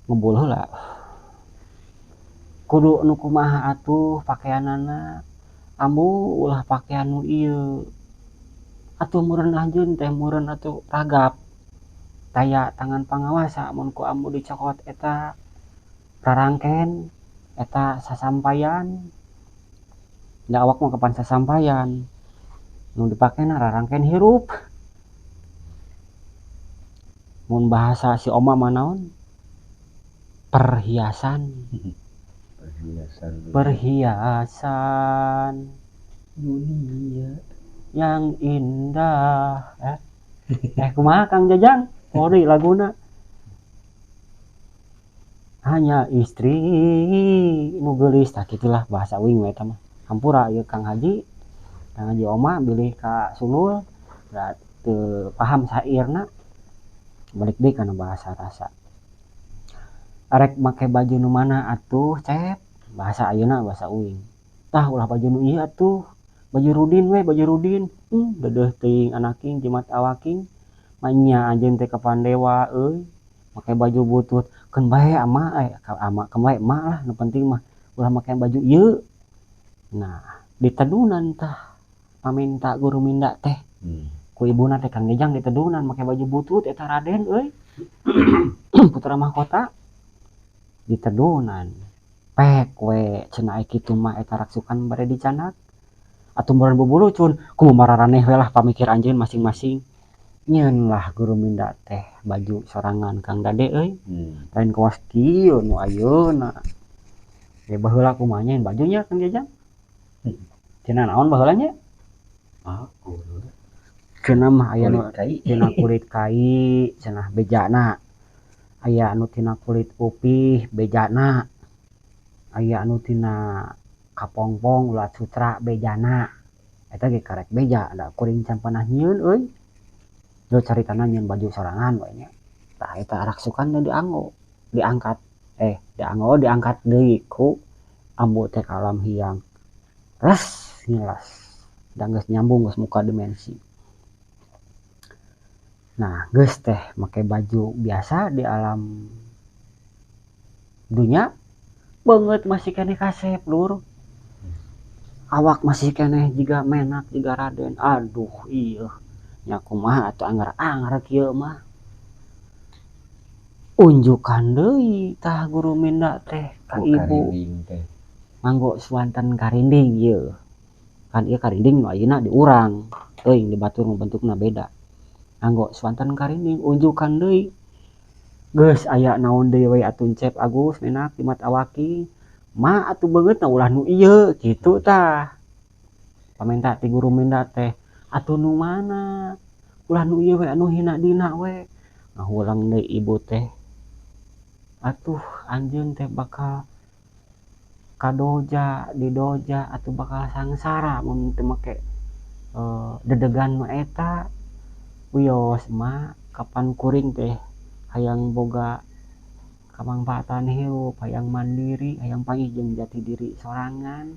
Ngebul heula. Kudu nu kumaha atuh pakeanana. Ambu ulah pakean nu ieu. Atuh meureun anjeun teh meureun atuh ragap. Taya tangan pangawasa mun ku ambu dicokot eta rarangken eta sasampayan. Da awak mah kapan sasampayan. Nu dipakena rarangken hirup. Mun bahasa si oma mah naon? Perhiasan. Perhiasan. Perhiasan dunia yang indah. Kumaha Kang Jajang? Ori laguna. Hanya istri nu geulis, tah kitulah bahasa uing we eta mah. Hampura ieu Kang Haji. Kang Haji Oma bilih ka Sunul da teu paham sairna. Balik deui kana bahasa rasa. Arek make baju nu mana atuh Cep? Bahasa ayeuna bahasa uing. Tah ulah baju nu ieu atuh. Baju rudin we, baju rudin. Dedeuh teuing anaking jimat awaking. Manya anjeun teh ka Pandewa euy. Make baju butut. Keun bae ama ka ama keun bae emak lah nu penting mah ulah make baju ieu. Nah, ditedunan tah paminta guru minda teh. Ku ibuna teh Kang Jajang ditedunan make baju butut eta Raden euy. Putra mahkota ditedunan. Pek we cenah aya kitu mah eta raksukan bade dicanak. Atuh meureun bubulucun kumaha mararaneh we lah pamikir anjeun masing-masing. Nyeun lah guru minda teh baju sorangan Kang Dade euy. Lain kawas kieu nu ayeuna. Ya baheula kumaha nyeun bajunya Kang Jajang? Cenah naon baheula nya? Aku. Cenah mah aya nu Kulit kai. tina kulit kai cenah bejana. Aya anu tina kulit upih bejana. Aya anu tina kapongpong ulat sutra bejana. Eta ge karek beja da kuring can pernah nyieun euy. Yo caritana nyieun baju sorangan we nya. Tah eta raksukan teh dianggo, diangkat. Dianggo diangkat deui ku ambu teh ka alam hiang. Res ngilas. Da geus nyambung geus muka dimensi. Nah, geus teh make baju biasa di alam dunya beungeut masih keneh kasep lur. Awak masih keneh jiga menak jiga Raden. Aduh ieu nya kumaha atuh anggar-anggar kieu mah. Unjukan deui tah guru minda teh ka Ku ibu. karinding teh. Nganggo suanten karinding ieu. Kan ieu karinding nu ayeuna di urang. Teuing di batur mah bentukna beda. Nganggo suanten karinding unjukan deui. Geus aya naon deui we atuh Cep Agus menak jimat awaki. Ma atuh beungeutna ulah nu ieu kitu tah. Pamenta ti guru minda teh atuh nu mana? Ulah nu ieu we anu hina dina we. Ngahulang deui ibu teh. Atuh anjeun teh bakal kadoja didoja atuh bakal sangsara mun teu make dedegan nu eta. Wios ma kapan kuring teh hayang boga kamangfaatan hirup, hayang mandiri, hayang panggih jeung jati diri sorangan.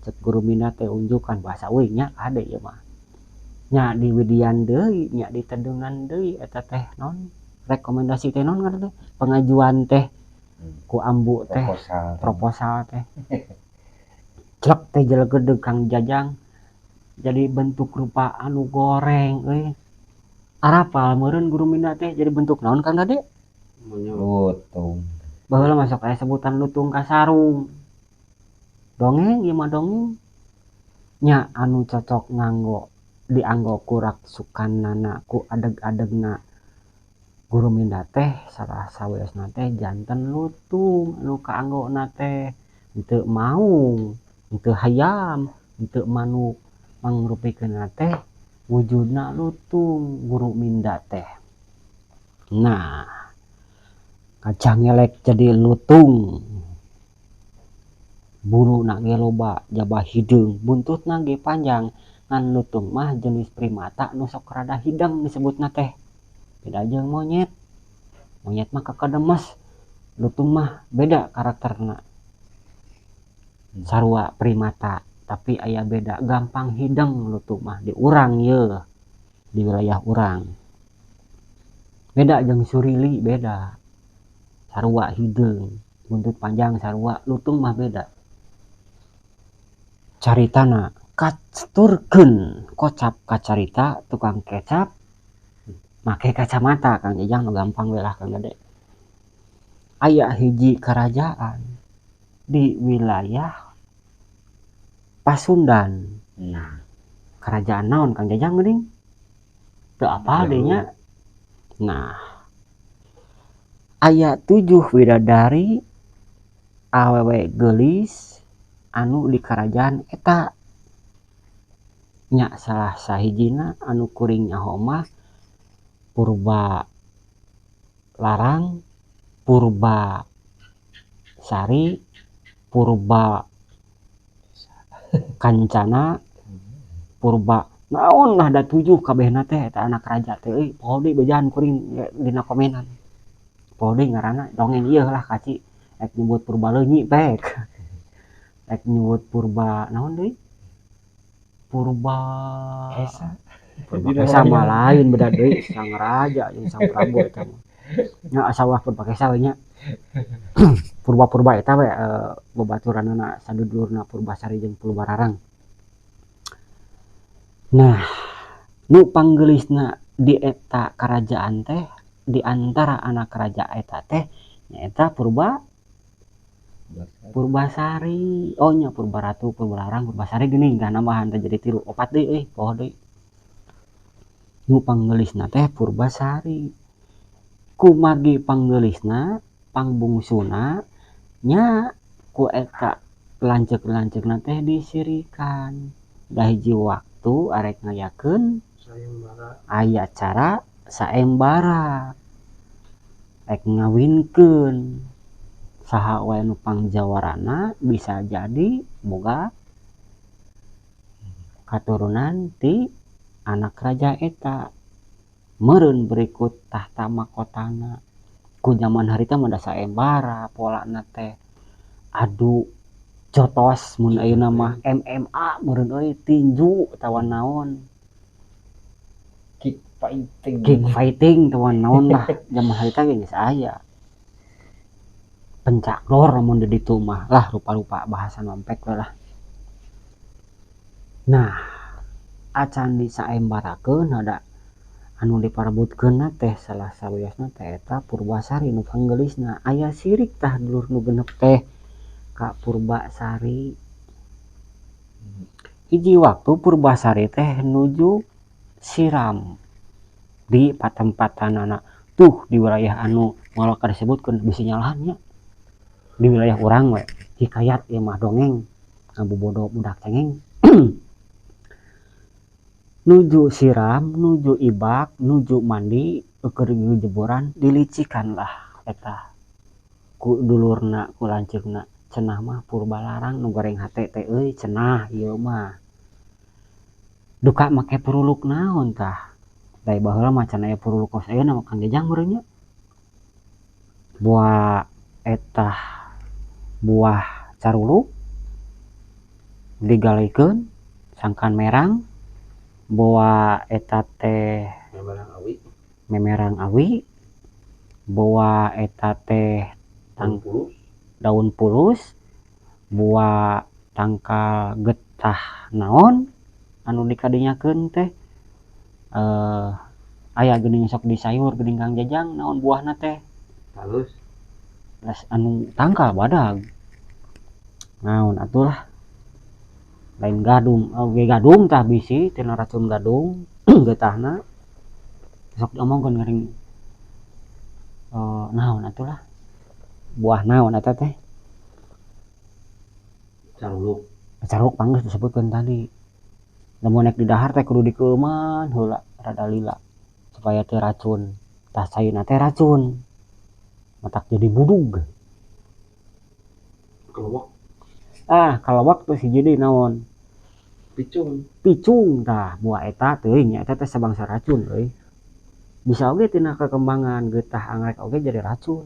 Cek guru minda teh unjukan bahasa uing nya kade ieu mah. Nya diwidian deui, nya ditedengan deui eta teh non rekomendasi teh non ngaranna teh pengajuan teh ku ambu teh proposal, proposal teh. Celek teh jelegedeg Kang Jajang jadi bentuk rupa anu goreng euy. Arapal meureun guru minda teh jadi bentuk naon Kang Dade? Lutung. Baheula mah sok aya sebutan lutung kasarung. Dongeng ieu mah dongeng. Nya anu cocok nganggo dianggo ku raksukanana ku adeg-adegna guru minda teh salah sawiosna teh janten lutung anu kaanggona teh henteu maung, henteu hayam, henteu manuk, mangrupikeunna teh wujudna lutung guru minda teh. Nah, kacangelek jadi lutung. Buruna ge loba jabah hideung, buntutna ge panjang. Ngan lutung mah jenis primata nu sok rada hideng disebutna teh. Beda jeung monyet. Monyet mah kakedemes. Lutung mah beda karakterna. Sarua primata, tapi aya beda, gampang hideng lutung mah di urang ye, di wilayah urang. Beda jeung surili, beda. Sarua hideung, buntut panjang sarua, lutung mah beda. Caritana kaceturkeun kocap kacarita tukang kecap make kacamata. Kang Jajang, nu gampang we lah, Kang Dede. Aya hiji kerajaan di wilayah Pasundan. Kerajaan naon, Kang Jajang, geuning? Teu apal deui nya. Nah, aya 7 widadari awewe geulis anu di kerajaan eta. Nya salah sahijina anu kuring nyaho mah Purba Larang, Purba Sari, Purba Kancana, Purba naon lah, da 7 kabehna teh eta anak raja teh euy. Poho deui, bejaan kuring dina komenan. Poho deui ngaranna, dongeng ieu lah kaci rek nyebut Purba Leunyi pek. Rek nyebut Purba naon deui? Purba Esa. Purba Kesa mah lain, beda deui, sang raja jeung sang Prabu eta mah. Nya asa wah Purba Kesa we nya. Purba-purba eta we babaturanna sadudulurna Purbasari jeung Purbararang. Nah, nu panggeulisna di eta karajaan teh di antara anak raja eta teh nyaeta Purba Purbasari. Oh nya, Purba Ratu, Purba Larang, Purbasari geuning tah, nambahan teh jadi 3, 4 deui euy, poho deui. Nu panggeulisna teh Purbasari. Kumargi panggeulisna, pangbungsuna nya, ku eta lanceuk-lanceukna teh disirikan. Da hiji waktu arek ngayakeun sayembara, aya cara saembara, rek ngawinkeun saha wae nu pangjawarana bisa jadi boga katurunan ti anak raja eta, meureun berikut tahta mahkotana. Ku zaman harita mah da saembara polana teh adu jotos, mun ayeuna mah MMA meureun euy, tinju atawa naon. Kick fighting. Kick fighting atawa naon lah, zaman harita ge geus aya pencak dor mun di ditu mah lah, rupa-rupa bahasa nompek we lah. Nah, acan disaembarakeun ada anu diparebutkeunna teh, salah sawiosna teh eta Purbasari nu panggeulisna. Aya sirik tah dulur nu genep teh ka Purbasari. Hiji waktu Purbasari teh nuju siram di patempatanana tuh di wilayah anu moal disebutkeun, bisi nyalahan nya, di wilayah urang we hikayat ieu mah, dongeng ngabobodo budak cengeng. Nuju siram, nuju ibak, nuju mandi, keur jeboran, dilicikan lah eta ku dulurna, ku lanceukna. Cenah mah Purbalarang nu goreng hate teh euy, cenah ieu mah duka make puruluk naon tah. Da baheula mah can aya puruluk kos ayeuna mah, Kang Jajang, meureun nya. Buah eta, buah caruluk digalekeun sangkan merang, boa eta teh memerang awi, memerang awi, boa eta teh daun pulus, daun pulus, buah tangkal getah naon anu dikadinyakeun teh, aya geuning sok di sayur geuning, Kang Jajang, naon buahna teh? Halus. Les, anu tangkal badag naon atulah, lain gadung oge, gadung tah, bisi tina racun gadung getahna sok diomongkeun geuning, naon atulah, buah naon eta teh? Caruluk. Caruluk panggeus disebutkeun tadi. Lamun nek didahar teh kudu dikeueuman heula rada lila supaya teu racun. Tah, caina teh racun, matak jadi budug. Kelewak. Ah, kalewak teh hiji deui naon? Picung. Picung tah, buah eta teuing nya, eta teh sabangsa racun euy. Bisa oge tina kekembangan getah anggrek oge jadi racun.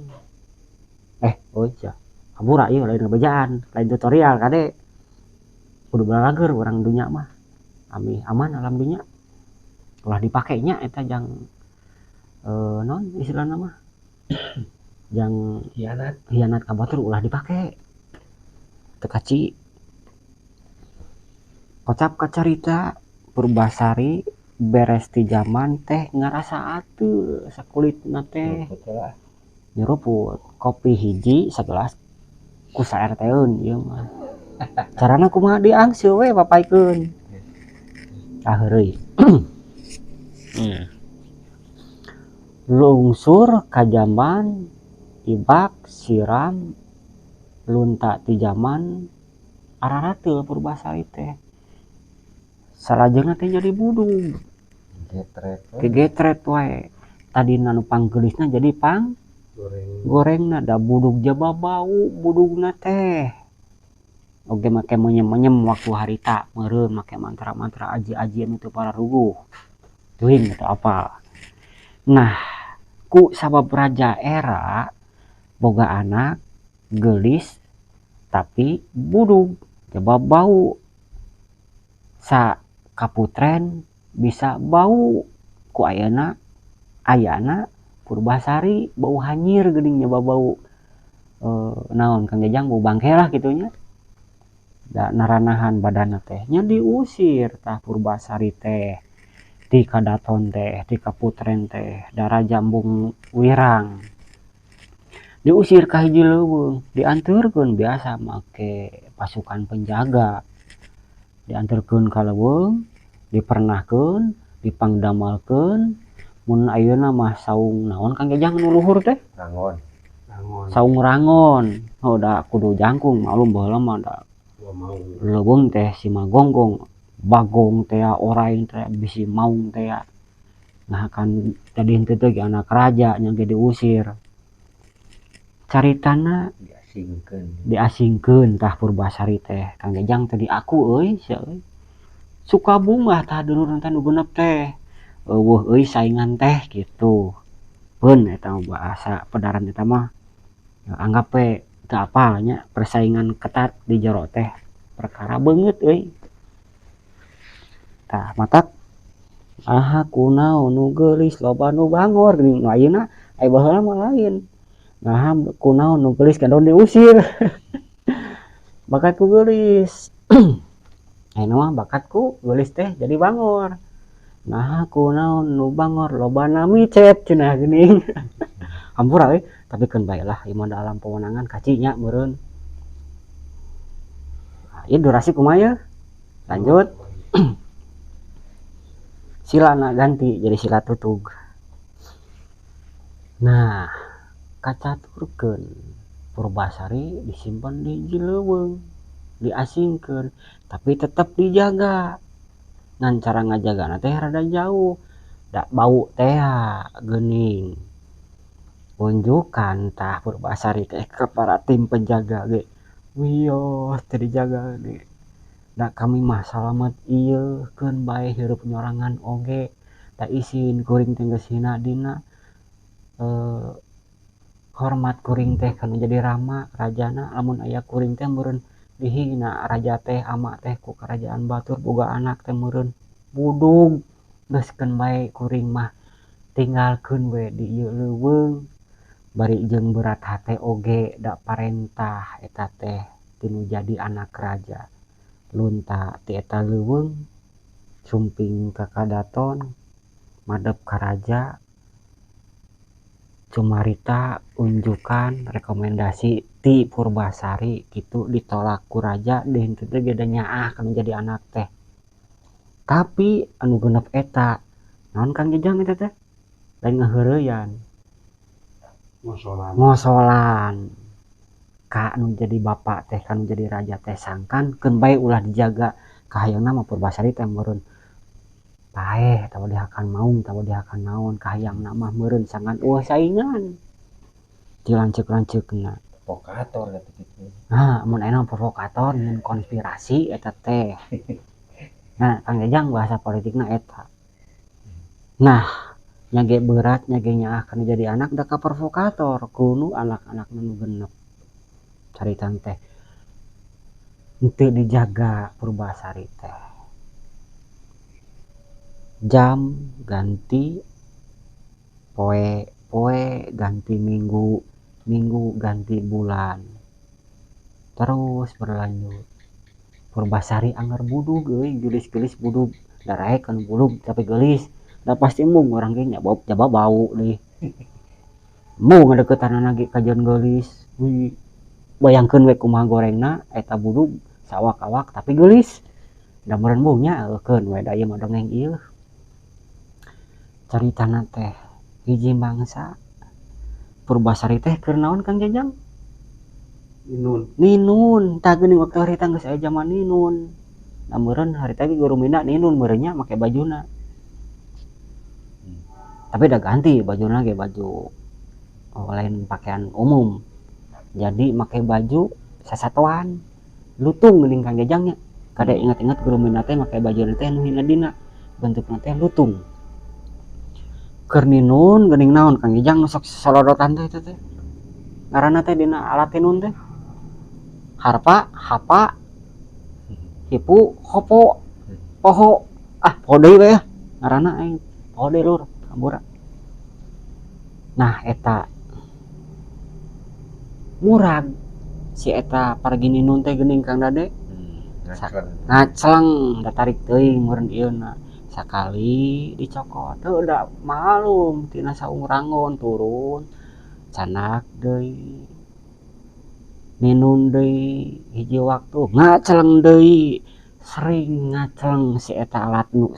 Euy sia, hampura ieu lain ngabejaan, lain tutorial, kade kudu balalager urang dunya mah ameh aman alam dunya, ulah dipake nya eta jang naon istilahna mah, jang hianat. Hianat ka batur ulah dipake, teu kaci. Kocap kacarita Purbasari beres ti zaman teh ngarasa ateul sakulitna teh. Nyeruput lah. Nyeruput kopi hiji sagelas ku sa-RT-eun. Ieu mah carana kumaha? Diangseu we, papaikeun. Tah, heureuy lungsur ka jamban ibak siram lunta ti zaman ararateul. Purbasari teh salajengna teh jadi budug. Getret we. Gegetret wae, tadina nu panggeulisna jadi pang goreng. Gorengna, da budug jaba bau budugna teh oge make menyem-menyem waktu harita meureun make mantra-mantra, aji-aji anu teu pararuguh teuing teu apal. Nah, ku sabab raja era boga anak geulis tapi budug jaba bau, sa kaputren bisa bau ku ayeuna ayana Purbasari bau hanyir geuning, nyoba bau naon, Kang Jajang, bau bangke lah kitu nya, da naranahan badanna teh nya. Diusir tah Purbasari teh ti kadaton teh, ti kaputren teh, da raja embung wirang. Diusir ka hiji leuweung, dianterkeun biasa make pasukan penjaga, dianterkeun ka leuweung, dipernahkeun, dipangdamalkeun. Mun ayeuna mah saung naon, Kang Jajang, nu luhur teh? Rangon. Rangon. Saung rangon. Oh, da kudu jangkung, maklum baheula mah da gua mau leuweung teh si magonggong, bagong teh, orain teh, bisi maung teh. Nah kan tadi henteu teh ge anak raja nya ge diusir caritana. Diasingkeun. Diasingkeun tah Purbasari teh, Kang Jajang teh, diaku euy sia euy. Suka bungah tah dulur teh nu genep teh, euweuh euy saingan teh kitu. Peun eta mah bahasa pedaran, eta mah anggap we teu apal nya. Persaingan ketat di jero teh perkara beungeut euy. Tah matak aha kunaon nu geulis loba nu bangor geuning nu ayeuna, aya baheula mah lain. Naha kunaon nu geulis kadon diusir bakat ku geulis, ayeuna mah bakat ku geulis teh jadi bangor. Naha kunaon nu bangor lobana micet cenah geuning. Hampura euy, tapi keun bae lah, ieu mah da alam pewenangan kaci nya meureun. Nah, ieu durasi kumaha yeuh? Lanjut, silana ganti jadi sila tutug. Nah, kacaturkeun Purbasari disimpan di hiji leuweung, diasingkeun tapi tetep dijaga, ngan cara ngajagana teh rada jauh da bau tea geuning. Unjukan tah Purbasari teh ke para tim penjaga ge, wios teu dijaga ge, da kami mah salamet ieu, keun bae hirup nyorangan oge, da isin kuring teh geus hina dina hormat kuring teh kana jadi rama rajana. Lamun aya kuring teh meureun dihina raja teh, ama teh ku kerajaan batur, boga anak teh meureun budug. Geus keun bae kuring mah tinggalkeun we di ieu leuweung, bari jeung berat hate oge da parentah eta teh tinu jadi anak raja. Lunta ti eta leuweung, sumping ka kadaton, madep ka raja, cumarita unjukan rekomendasi ti Purbasari kitu. Ditolak ku raja, deui henteu teh ge da nyaah kana jadi anak teh. Tapi anu genep eta naon, Kang Jajang, eta teh lain ngaheureuyan. Ngosolan. Ngosolan ka anu jadi bapak teh, ka nu jadi raja teh, sangkan keun bae ulah dijaga, kahayangna mah Purbasari teh meureun paeh atawa dihakan maung atawa dihakan naon kahayangna mah meureun, sangkan euweuh saingan ti lanceuk-lanceukna. Provokator kata gitu. Nah, mun ayeuna provokator mun konspirasi eta teh. Nah, Kang Jajang, bahasa politikna eta. Nah, Nya ge berat, nya ge nyaah kana jadi anak da ka provokator kuno anak-anak nu genep. Carita teh henteu dijaga Purbasari teh. Jam ganti poe, poe ganti minggu, minggu ganti bulan, terus berlanjut. Purbasari angger budug euy, geulis-geulis budug, daraek anu budug tapi geulis da pasti embung urang ge nya jaba bau deui. Embung ngadeuketanana ge kajeun geulis. Wih, bayangkeun we kumaha gorengna eta budug sawak-awak tapi geulis. Da meureun embung nya eukeun we da ieu mah dongeng ieu. Caritana teh hiji mangsa Purbasari teh keur naon, Kang Jajang? Ninun. Ninun. Tah, geuning waktu harita geus aya jaman ninun. Da meureun harita ge guru Minda ninun meureun nya make bajuna. Tapi udah ganti bajuna ge baju, oh, lain pakaian umum. Jadi make baju sasatoan lutung geuning, Kang Jajang nya. Kade ingat-ingat guru Minda teh make baju teh nu hina dina bentukna teh lutung. Keur ninun geuning, naon, Kang Jajang, nu sok solodotan teh, itu teh ngaranna teh dina alat tinun teh? Harpa, hapa, hipu, hopo, poho, ah, poho deui we ah ngaranna aing, poho deui, lur, hampura. Nah, eta murag si eta pargi ninun teh geuning, Kang Dade. Ngacleng. Ngacleng da tarik teuing meureun ieu na sakali dicokot heuh da malum tina saung rangon turun canak deui, ninun deui. Hiji waktu ngacleng deui, sering ngacleng si eta alat nu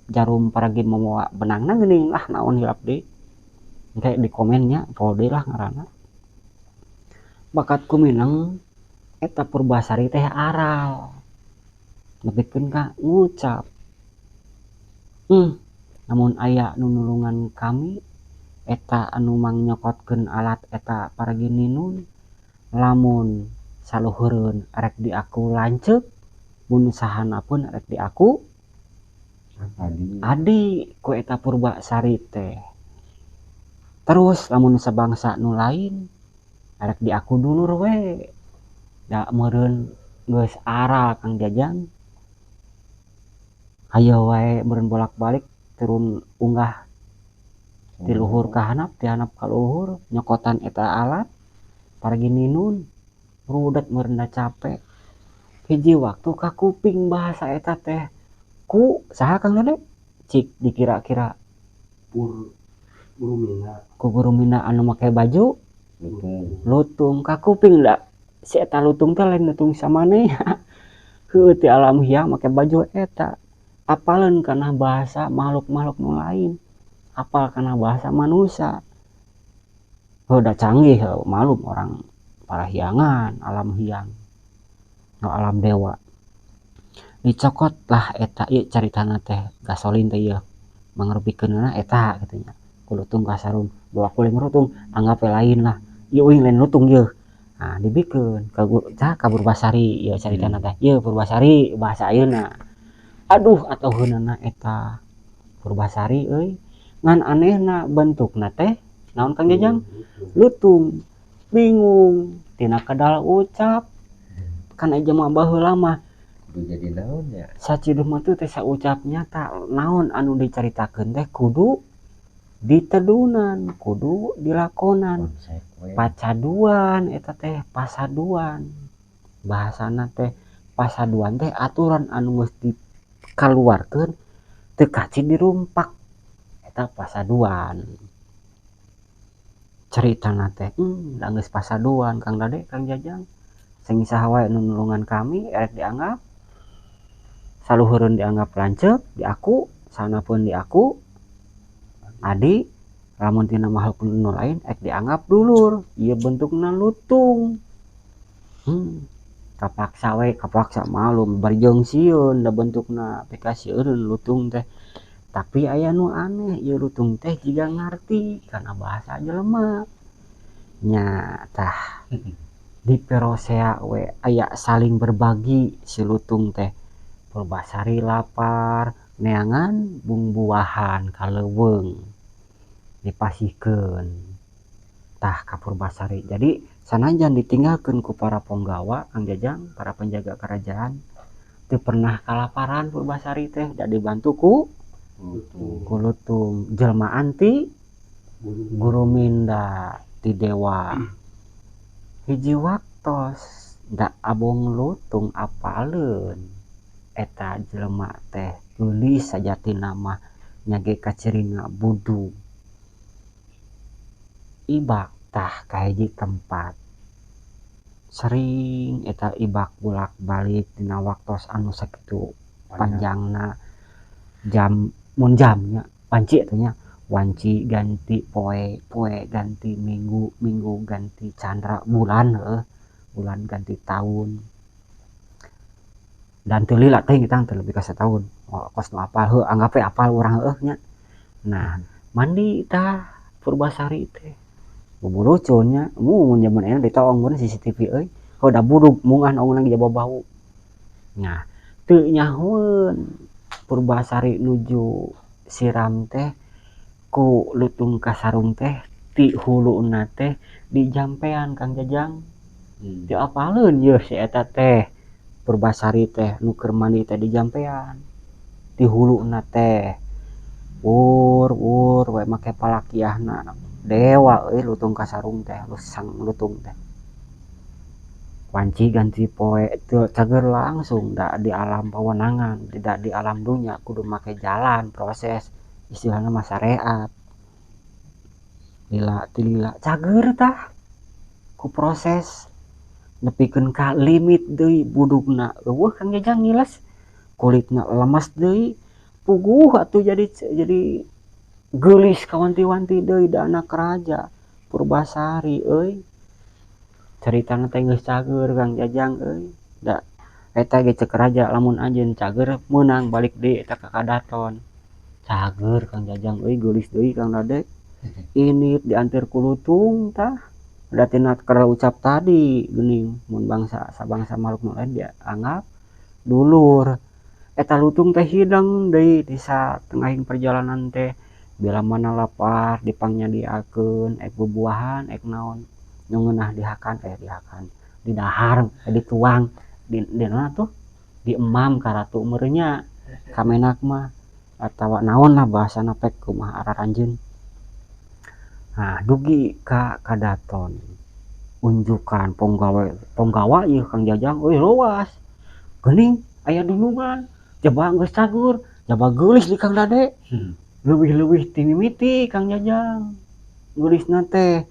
jarum paragi mawa benangna geuning. Ah, naon, hilap deui, engke di komennya, poho deui lah ngaranna. Bakat kumineng eta Purbasari teh aral nepikeun ka ngucap, "Lamun aya nu nulungan kami eta anu mangnyokotkeun alat eta paragi ninun, lamun saluhureun rek diaku lanceuk, mun sahandapeun rek diaku adi." Adi ku eta Purbasari teh. Terus lamun sabangsa nu lain rek diaku dulur we. Da meureun geus aral, Kang Jajang, hayo wae meureun bolak-balik turun unggah ti luhur ka handap, ti handap ka luhur, nyokotan eta alat paragi ninun. Rudet meureun da capek. Hiji waktu kakuping bahasa eta teh ku saha, Kang Dede, cik dikira-kira? Pur Guru Mina. Ku Guru Mina anu make baju lutung. Lutung. Kakuping da si eta lutung teh lain lutung samaneh, heueuh, ti alam hiang make baju eta, apaleun kana bahasa makhluk-makhluk nu lain, apal kana bahasa manusia. Heuh, da canggih heuh, malum orang parahyangan, alam hiang nu alam dewa. Dicokot lah eta ieu caritana teh gasolin teh ieu mangrupikeunna eta kitu nya ku lutung kasarung bawa kuling lutung, anggap we lain lah ieu, uing lain lutung ieu. Nah, dibikeun ka saha, ka Purbasari ieu caritana teh ieu Purbasari bahasa ayeuna. Aduh, atoheunana eta Purbasari euy, ngan anehna bentukna teh naon, Kang Jajang? Lutung. Bingung tina kadal ucap kan aya jelema baheula mah. Kudu jadi naon ya? Saciduh mah teh saucap nyata naon anu dicaritakeun teh kudu ditedunan, kudu dilakonan. Konsep we. Pacaduan eta teh, pasaduan bahasana teh. Pasaduan teh aturan anu geus dikaluarkeun teu kaci dirumpak, eta pasaduan caritana teh. Da geus pasaduan, Kang Dade, Kang Jajang, sing saha wae nu nulungan kami erek dianggap saluhureun, dianggap lanceuk, diaku sahandapeun, diaku adi, lamun tina makhluk nu lain rek dianggap dulur, ieu bentukna lutung. Kapaksa we, kapaksa malum bari jeung sieun da bentukna pikasieun lutung teh. Tapi aya nu aneh, ieu lutung teh jiga ngarti kana bahasa jelema nya. Tah, di perosea we aya saling berbagi si lutung teh. Purbasari lapar, neangan bungbuahan ka leuweung. Dipasihkeun tah ka Purbasari. Jadi sanajan ditinggalkeun ku para ponggawa, Kang Jajang, para penjaga kerajaan, teu pernah kalaparan Purbasari teh, da dibantu ku Lutung. Ku lutung jelmaan ti Guruminda, ti dewa. Hiji waktos da abong lutung apaleun eta jelema teh geulis sajatina mah, nya ge kacirina budug. Ibak tah ka hiji tempat, sering eta ibak bolak-balik dina waktos anu sakitu panjangna, jam mun jamnya wanci atuh nya, wanci ganti poe, poe ganti minggu, minggu ganti candra bulan, heueuh, bulan ganti taun, dan teu lila teuing eta teh lebih ka sataun. Kos nu apal heuh, anggap we apal urang, heueuh nya. Nah, mandi tah Purbasari teh bubulucun nya, mun jaman ayeuna ditoong mun CCTV euy, heuh, da budug mungan ongna ge bau. Nah, teu nyahoeun Purbasari nuju siram teh ku lutung kasarung teh ti huluna teh dijampean, Kang Jajang. Teu apaleun yeuh si eta teh Purbasari teh nu keur mandi teh dijampean ti huluna teh, wur wur we make palakiahna. Dewa euy lutung kasarung teh, sang lutung teh. Wanci ganti poe teu cager langsung, da di alam pawenangan, tidak di alam dunya, kudu make jalan proses, istilahna mah syariat. Lila ti lila cager tah ku proses nepikeun ka limit deui, budugna euweuh, Kang Jajang, ngiles, kulitna lemes deui, puguh atuh jadi geulis kawanti-wanti deui, da anak raja Purbasari euy. Caritana teh geus cager, Kang Jajang euy, da eta ge ceuk raja, lamun anjeun cager meunang balik deui eta ka kadaton. Cager, Kang Jajang euy, geulis deui, Kang Dade. Ini dianteur ku lutung tah, da tina ucap tadi geuning, mun bangsa sabangsa makhluk nu lain dianggap dulur. Eta lutung teh hideng deui di satengahing perjalanan teh, bila mana lapar dipangnyadiakeun ek bubuahan ek naon nu ngeunah dihakan, eh dihakan, didahar, dituang di naon atuh, diemam ka ratu meureun nya, ka menak mah atawa naon lah bahasana, pek kumaha araranjeun. Nah, dugi ka kadaton, unjukan ponggawa ponggawa ieu, Kang Jajang euy, luas geuning aya dunungan, jaba geus cagur, jaba geulis di Kang Dade. Leuwih-leuwih ti mimiti, Kang Jajang, geulisna teh,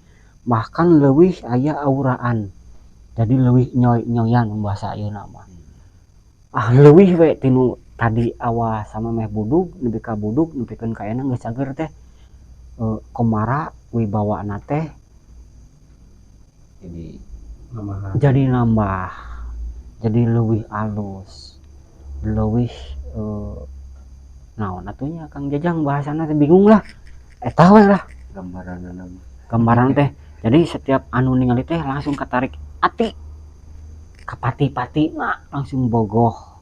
bahkan leuwih aya auraan, jadi leuwih nyoy-nyoyan bahasa ayeuna mah. Ah, leuwih we tinu tadi awal samemeh budug nepi ka budug nepikeun ka ayeuna geus cager teh, komara wibawana teh. Jadi nambahan. Jadi nambah, jadi leuwih alus, leuwih naon atuh nya, Kang Jajang, bahasana teh bingung lah, eta we lah. Gambaranna mah. Gambaran teh jadi setiap anu ningali teh langsung katarik ati, kapati-pati nah, langsung bogoh.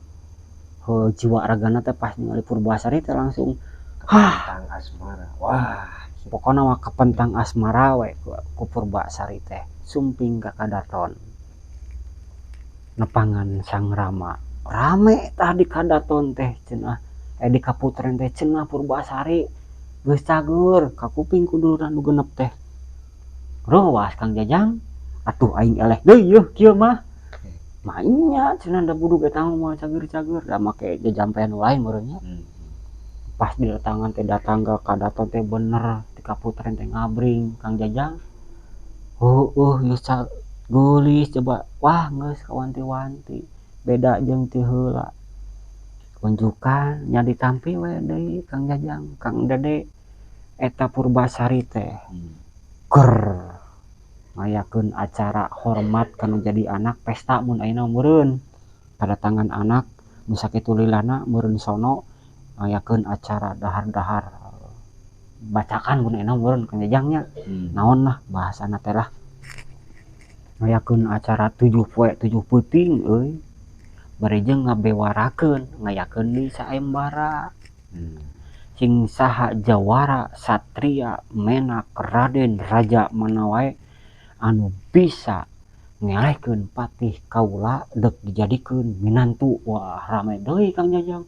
Heuh, jiwa ragana teh pas ningali Purbasari teh langsung Kapentang asmara, wah. Pokona mah kapentang asmara we ku Purbasari teh. Sumping ka kadaton nepangan Sang Rama, rame tah di kadaton teh cenah, eh di kaputren teh cenah, Purbasari geus cager kakuping ku dulur anu genep teh. Reuwas, Kang Jajang, atuh aing eleh deui yeuh kieu mah, maenya cenah, da budug eta mah moal cager-cager, da make jajampean nu lain meureun nya. Pas didatangan teh, datang ke kadaton teh, bener di kaputren teh ngabring, Kang Jajang, heueuh, geus geulis coba, wah, geus kawanti-wanti beda jeung ti heula. Unjukan nya ditampi we deui, Kang Jajang, Kang Dede, eta Purbasari teh ger ngayakeun acara hormat kanu jadi anak, pesta mun ayeuna meureun kedatangan anak nu sakitu lilana meureun, sono ngayakeun acara dahar-dahar, bacakan mun ayeuna meureun, Kang Jajang nya. Naon lah bahasana teh lah, ngayakeun acara 7 poe 7 peuting euy, bari jeung ngabewarakeun, ngayakeun deui saembara. Cing saha jawara, satria, menak, raden, raja mana wae anu bisa ngelehkeun patih kaula dek dijadikeun minantu. Wah, rame deui, Kang Jajang.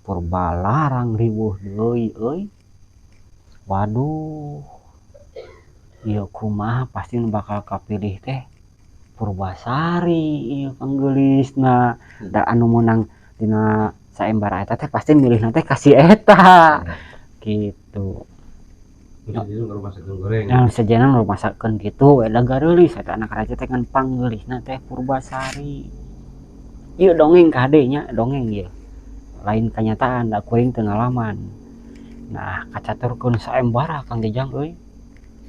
Purbalarang riweuh deui euy. Waduh, ieu kumaha, pasti nu bakal kapilih teh Purbasari ieu panggeulisna da anu meunang dina saembara eta teh pasti milihna teh ka si eta gitu. Yang sejenna nu masakeun kitu we da gareulis eta anak raja teh, ngan panggeulisna teh Purbasari. Ieu dongeng kade nya, dongeng ieu. Lain kenyataan, da kuring teu ngalaman. Nah, kacaturkeun saembara, Kang Jajang euy.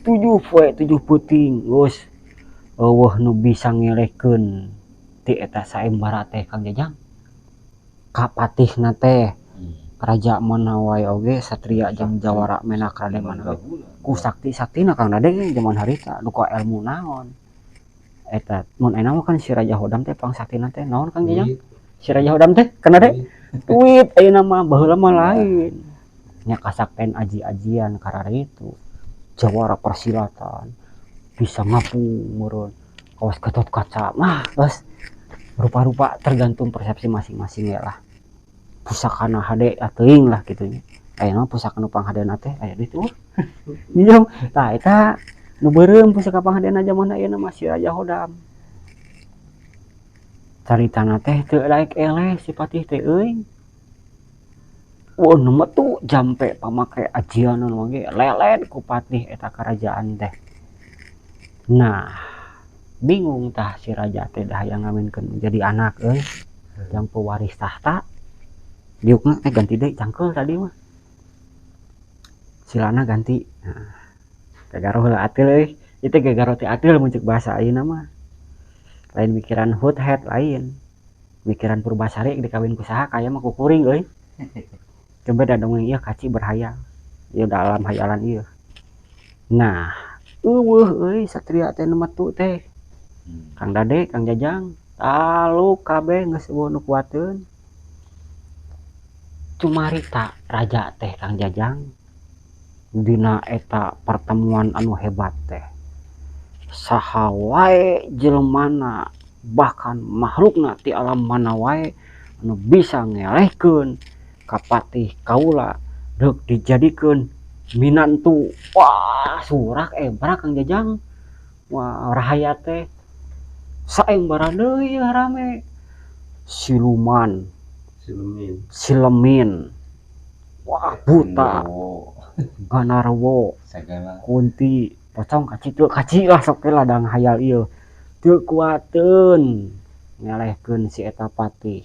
7 poe 7 peuting geus euweuh nu bisa ngelehkeun ti eta saembara teh, Kang Jajang. Ka patihna teh, raja mana wae oge, satria jeung jawara, menak, raden mana wae ku sakti-saktina, Kang Dade, zaman harita duka ilmu naon eta. Mun ayeuna mah kan si Raja Hodam teh pangsaktina teh naon, Kang Jajang? Si Raja Hodam teh, Kang Dade, duit ayeuna mah. Baheula mah lain nya, kasakten aji-ajian kararitu, jawara persilatan, bisa ngapung meureun kawas Gatot Kaca mah. Geus rupa-rupa, tergantung persepsi masing-masing ya lah. Pusakana hade teuing lah kitu nya. Ayeuna mah pusaka nu panghadena teh aya duit euweuh. Tah, eta nu beureum pusaka panghadena zaman ayeuna mah si Raja Hodam. Caritana teh teu daek eleh si patih teh euy. Wah, nu metu jampe pamake ajian nu ge lelet ku patih eta karajaan teh. Nah, bingung tah si raja teh, dah hayang ngawinkeun jadi anak euy yang pewaris tahta. Diukna eh ganti deui cangkeul tadi mah. Silana ganti. Nah, gagaro heula atil euy. Itu gagaro teh atil mun ceuk bahasa ayeuna mah. Lain mikiran hut head, lain. Mikiran Purbasari dikawin ku saha, kaya mah ku kuring euy. Coba da dongeng ieu kaci berhayal. Ieu dalam hayalan ieu. Nah, euweuh euy satria teh nu metu teh. Kang Dade, Kang Jajang, taluk kabeh geus euweuh nu kuateun. Cumarita raja teh, Kang Jajang, dina eta pertemuan anu hebat teh saha wae jelemana, bahkan makhlukna ti alam mana wae anu bisa ngelehkeun ka patih kaula deuk dijadikeun minantu. Wah, surak ebrak, Kang Jajang. Wah, rahayat teh saembara deui rame, siluman, Silumin. Silemin, wah, buta, ganarwo, segala, kunti, pocong, kaci teu kaci lah, sok lah dang hayal ieu teu kuateun ngelehkeun si eta patih.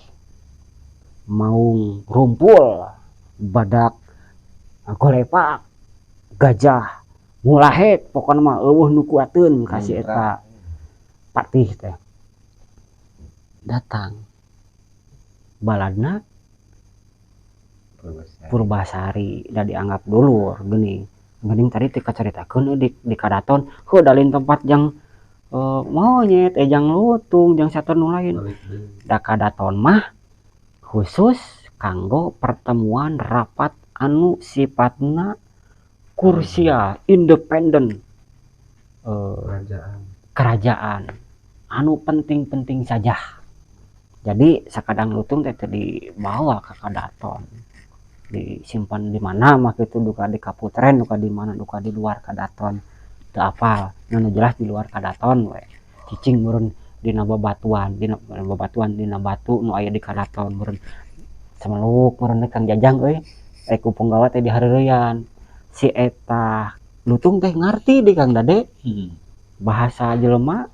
Maung rumpul, badak golepak, gajah ngulahet, pokona mah euweuh nu kuateun ka si eta patih teh. Datang baladna. Purbasari. Purbasari da dianggap dulur geuning geuning. Tadi teh kacaritakeun di kadaton heuh da lain tempat jang monyet eh jang lutung, jang satur nu lain. Balik deui. Da kadaton mah khusus kanggo pertemuan rapat anu sifatna krusial, independen, Kerajaan. Kerajaan anu penting-penting saja. Jadi sakadang lutung teh teu dibawa ke kadaton, disimpan di mana mah kitu, duka di kaputren, duka di mana, duka di luar kadaton, teu apal. Nu jelas di luar kadaton we cicing meureun dina babatuan, dina babatuan, dina batu nu aya di kadaton meureun, sameluk meureun, Kang Jajang euy. Eh, ku punggawa teh dihareureyan si eta lutung teh ngarti di Kang Dade bahasa jelema,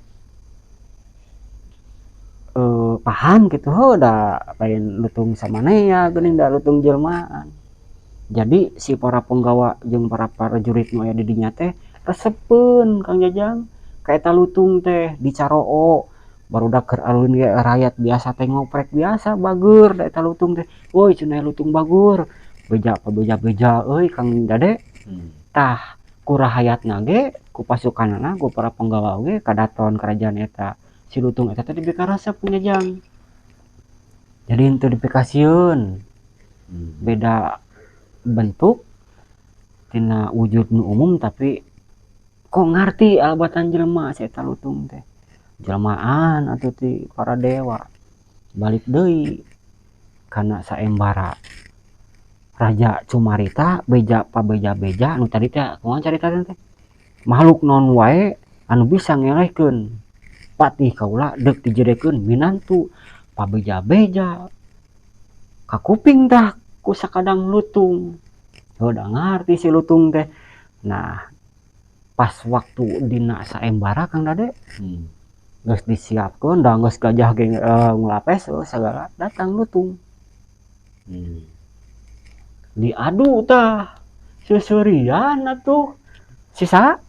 paham gitu. Heuh, da lain lutung samanea geuning, da lutung jelmaan. Jadi si para punggawa jeung para prajurit nu aya di dinya teh resepeun, Kang Jajang, ka eta lutung teh. Dicaroo barudak keur alun ge, rakyat biasa teh ngoprek biasa bager da eta lutung teh. Woi cenah, lutung bagur, beja beja beja euy, Kang Dade. Tah, ku rahayatna ge, ku pasukanana, ku para punggawa oge kadaton kerajaan eta, si lutung eta teh dipikaresep, Kang Jajang. Jadi henteu dipikasieun. Beda Bentuk tina wujud nu umum, tapi kok ngarti albatan jelema si eta lutung teh jelmaan atuh ti para dewa. Balik deui kana saembara, raja cumarita beja pabeja-beja nu tadi teh. Kumaha carita teh? Makhluk naon wae anu bisa ngelehkeun patih kaula deuk dijedekeun minantu. Pabeja-beja kakuping tah ku sakadang lutung. Udah ngarti si lutung teh. Nah, pas waktu dina saembara, Kang Dade, geus disiapkeun da, geus gajah ge ngelapes segala, datang lutung. Diadu tah, seuseurian atuh sisa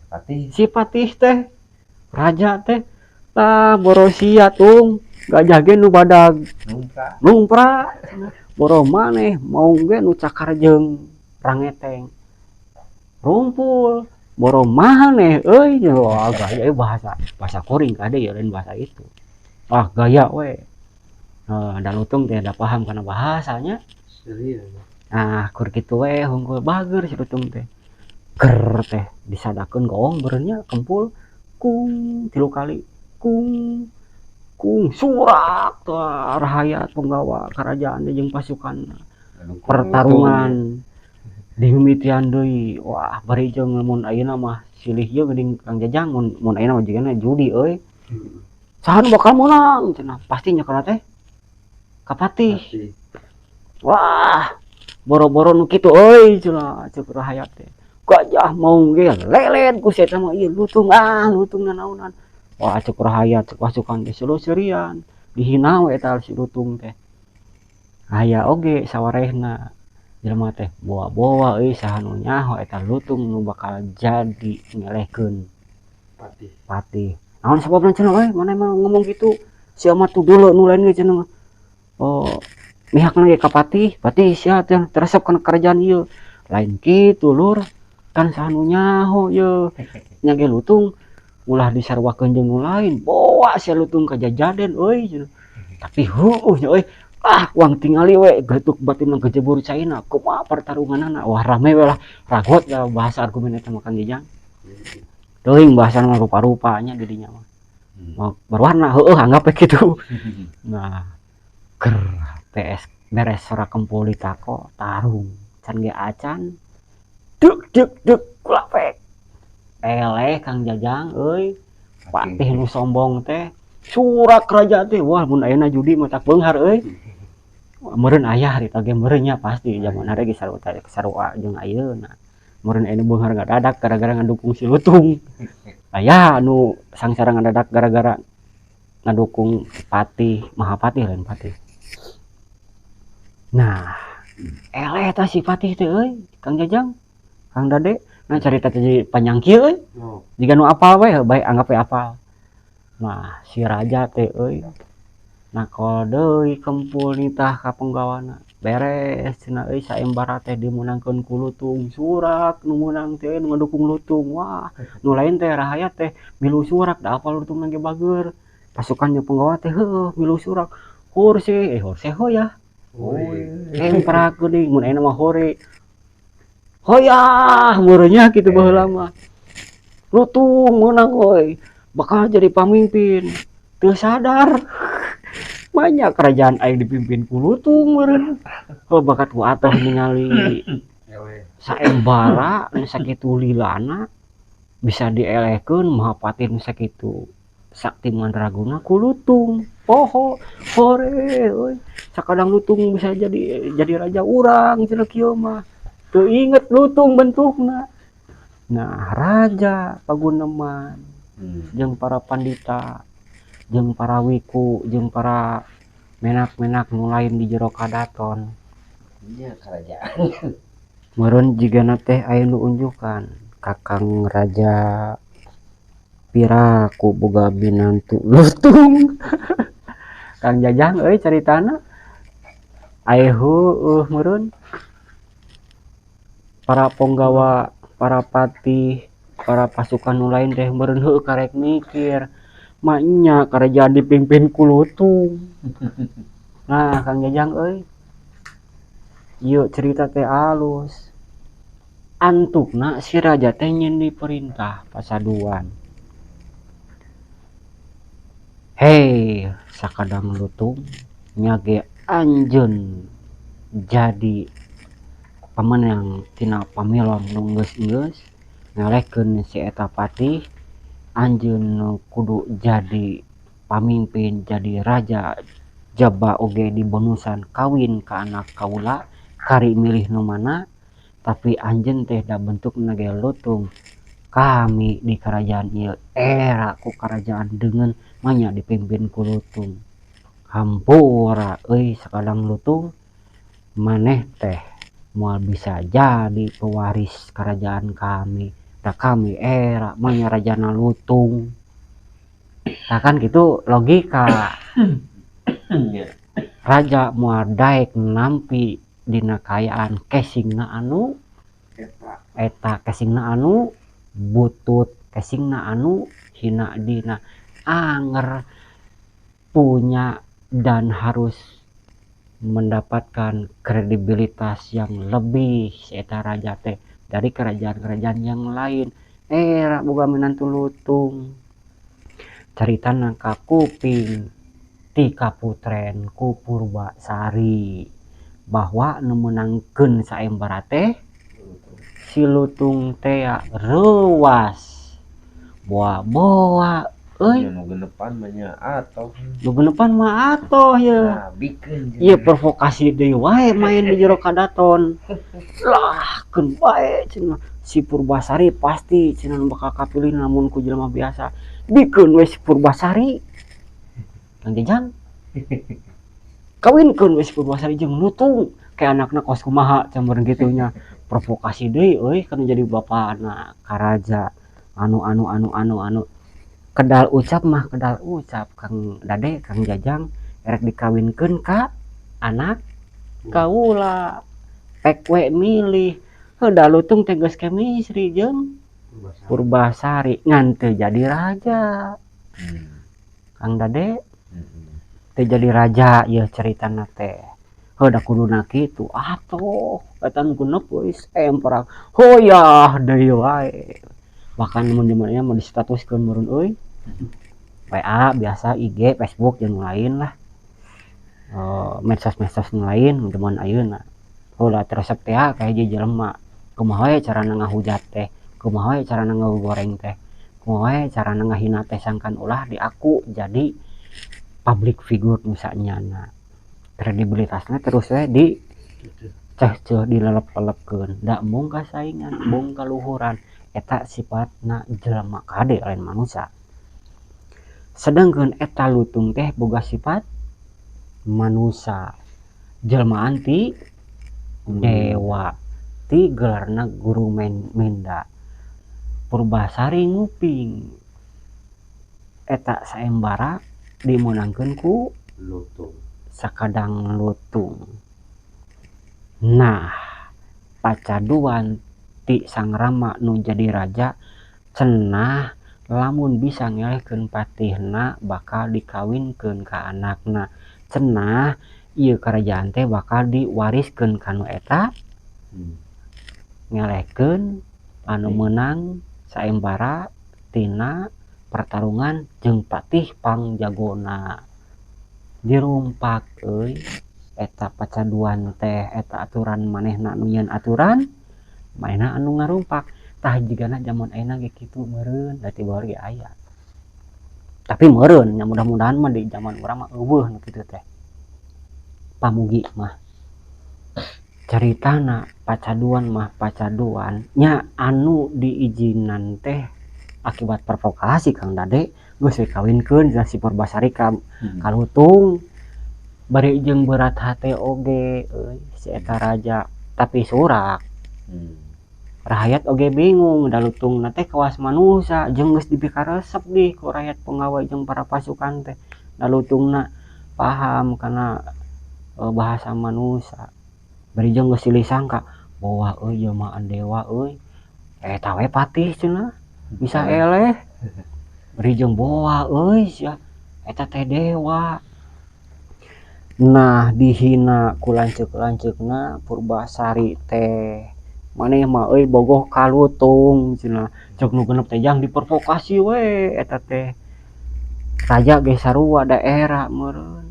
Patih. Si patih teh, raja teh. Tah, boro sia tung, gajah ge nu badag Numpra. Numpra, boro maneh maung ge nu cakar jeung rangeteng rumpul, boro maneh euy. Wah, gaya euy, bahasa bahasa kuring kade ya, lain bahasa itu. Ah, gaya we. Da lutung teh da paham kana bahasanya. Serius. Nah, kur kitu we hungkul, bager si lutung teh. Ger teh disadakeun goong beureunnya kempul, kung tilu kali, kung kung, surak tah rahayat penggawa kerajaan teh jeung pasukan. Pertarungan dimimitian deui. Wah, bari jeung mun ayeuna mah silih ieu geuning, Kang Jajang, mun mun ayeuna mah jigana judi euy. Saha nu bakal meunang cenah? Pasti nyekelna teh ka patih. Pasti. Wah, boro-boro nu kitu euy cenah, ceuk rahayat teh. Gajah maung ge lelet ku si eta mah. Ieu lutung, ah, lutung nanaonan. Wah, ceuk rahayat, ceuk pasukan teh seuseurian, dihina we eta si lutung teh. Aya oge sawarehna jelema teh boa-boa euy, saha nu nyaho eta lutung nu bakal jadi ngelehkeun Patih. patih. Naon sababna cenah euy maneh mah ngomong kitu? Sia mah tuh dulu nu lain ge cenah. Oh, mihakna ge ka patih, patih sia teh teu resep kana kerajaan ieu. Lain kitu, lur, kan saha nu nyaho yeuh nya ge lutung ulah disaruakeun jeung nu lain. Boa sia lutung kajajaden euy cenah. Tapi heueuh nya euy, ah, uang tingali we geletuk batin kejebur caina, kumaha pertarunganana. Wah, rame we lah, ragot ya bahasa argumen eta mah, Kang Jajang. Teuing bahasana mah rupa-rupanya di dinya mah. Berwarna heueuh, anggap we kitu. Nah, ger PS beres sorak kempul ditako tarung can ge acan, duk duk duk, kulapek, eleh, Kang Jajang euy. Patih nu sombong teh surak raja teh. Wah, mun ayeuna judi mah tak beunghar euy. Meureun aya harita ge meureun nya, pasti zaman hari ge sarua sarua jeung ayeuna. Meureun aya nu beunghar ngadadak gara-gara ngadukung si lutung, aya anu sangsara ngadadak gara-gara ngadukung patih, mahapatih, lain patih. Nah, eleh tah si patih teh euy, Kang Jajang, Kang Dade. Nah, carita teh jadi panjang kieu euy. Oh. Jiga nu apal we, bae anggap we apal. Nah, si raja teh euy nakol deui kempul nitah ka penggawana, beres cenah euy, saembara teh dimeunangkeun ku lutung. Surak nu meunang teh nu ngadukung lutung. Wah, nu lain teh, rahayat teh milu surak, da apal lutung ge bager. Pasukan jeung penggawa teh heueuh milu surak, hurse eh hurse hoyah. Emprak geuning, mun ayeuna mah hore hoyah meureun nya kitu. Baheula mah lutung meunang euy, bakal jadi pamimpin. Teu sadar banyak kerajaan aing dipimpin ku lutung meureun. Oh, bakat ku atoh ningali saembara nu sakitu lilana bisa dielehkeun mahapatih nu sakitu sakti mandraguna ku lutung. Poho, hore euy, sakadang lutung bisa jadi raja urang cenah kieu mah. Teu inget lutung bentukna. Nah, raja paguneman jeung para pandita jeung para wiku jeung para menak-menak nu lain di jero kadaton. Iya, kerajaan. Meureun jigana teh aya nu unjukan, Kakang Raja, piraku boga binantu lutung. Kang Jajang euy, caritana aya heueuh meureun para ponggawa, para patih, para pasukan nu lain teh meureun heueuh karek mikir, maenya kerajaan dipimpin ku lutung. Nah, Kang Jajang euy. Ieu cerita teh alus. Antukna si raja teh nyeun perintah pasaduan. Hei, Sakadang Lutung nya ge anjeun jadi pamenang tina pamilon nu geus-geus ngalehkeun si eta patih, anjeun nu kudu jadi pamimpin, jadi raja, jaba oge dibonusan kawin ka anak kaula, kari milih nu mana, tapi anjeun teh da bentukna ge lutung. Kami di kerajaan ieu era ku kerajaan deungeun manya dipimpin ku lutung. Hampura euy Sakadang Lutung, maneh teh moal bisa jadi pewaris kerajaan kami, da kami era manya rajana lutung. Nah kan gitu logika. Raja moal daek nampi dina kaayaan casingna anu eta, casingna anu butut, casingna anu hina dina, anger punya dan harus mendapatkan kredibilitas yang lebih si eta raja teh dari kerajaan-kerajaan yang lain. Era boga minantu lutung. Caritana ka kuping ti kaputren ku Purbasari bahwa nu meunangkeun saembara teh si lutung tea reuas boa-boa euy. Nu genepan mah nya atoh. Nu genepan mah atoh ye. Nah, bikeun. Ieu provokasi deui wae main di jero kadaton. Lah keun bae cenah si Purbasari pasti cenah bakal kapilih lamun ku jelema biasa. Bikeun we si Purbasari. Kang Jajang. Kawinkeun we si Purbasari jeung lutung. Kayak anakna kos kumaha cameureun kitu nya. Provokasi deui euy kana jadi bapana karaja. Anu anu anu anu anu kedal ucap mah kedal ucap Kang Dade, Kang Jajang, erek dikawinkeun ka anak kaula, pek we milih. Heuh da lutung teh geus chemistry jeung Purbasari ngan teu jadi raja. Kang Dade teu jadi raja ieu caritana teh. Heuh da kuduna kitu atuh eta nu genep geus emprak hoyah deui wae. Bahkan mun jelema mah distatuskeun meureun euy. WA biasa, IG, Facebook jeung lain lah. Medsos-medsos nu lain zaman ayeuna. Ulah resep teh ka hiji jelema. Kumaha we carana ngahujat teh, kumaha we carana ngagoreng teh, kumaha we carana ngahina teh sangkan ulah diaku jadi public figure nu sanyana. Kredibilitasna terus we di ceh-ceh dilelep-lelepkeun. Da embung kasaingan, embung kaluhuran. Eta sifatna jelema kade lain manusia. Sedangkan eta lutung teh boga sifat manusia, jelmaan ti dewa, ti gelarna guru minda. Purbasari nguping eta saembara dimeunangkeun ku lutung. Sakadang Lutung. Nah, pacaduan ti Sang Rama nu jadi raja cenah lamun bisa ngelehkeun patihna bakal dikawinkeun ka anakna, cenah ieu kerajaan teh bakal diwariskeun ka nu eta ngelehkeun anu meunang saembara tina pertarungan jeung patih pangjagona. Dirumpak euy eta pacaduan teh, eta aturan manehna nu nyieun aturan, manehna anu ngarumpak. Tah jigana jaman ayeuna ge kitu meureun, da ti baheula ge aya. Tapi meureun nya mudah-mudahan mah di jaman urang mah euweuh nu kitu teh. Pamugi mah. Caritana pacaduan mah pacaduan nya anu diizinan teh akibat provokasi Kang Dade geus dikawinkeun cenah si Purbasari ka ka lutung. Bari jeung berat hate oge euy si eta raja, tapi surak. Rakyat oge bingung da lutungna teh kawas manusia jeung geus dipikaresep dih ku rakyat penggawa jeung para pasukan teh. Da lutungna paham kana bahasa manusia. Bari jeung geus silih sangka, boa euy jelmaan dewa euy. Eta we patih cenah bisa eleh. Bari jeung boa euy sia eta teh dewa. Nah, dihina ku lanceuk-lanceukna Purbasari teh, "Maneh mah euy bogoh ka lutung," cenah. Cek nu genep teh jang diprovokasi we eta teh. Raja ge sarua da era meureun.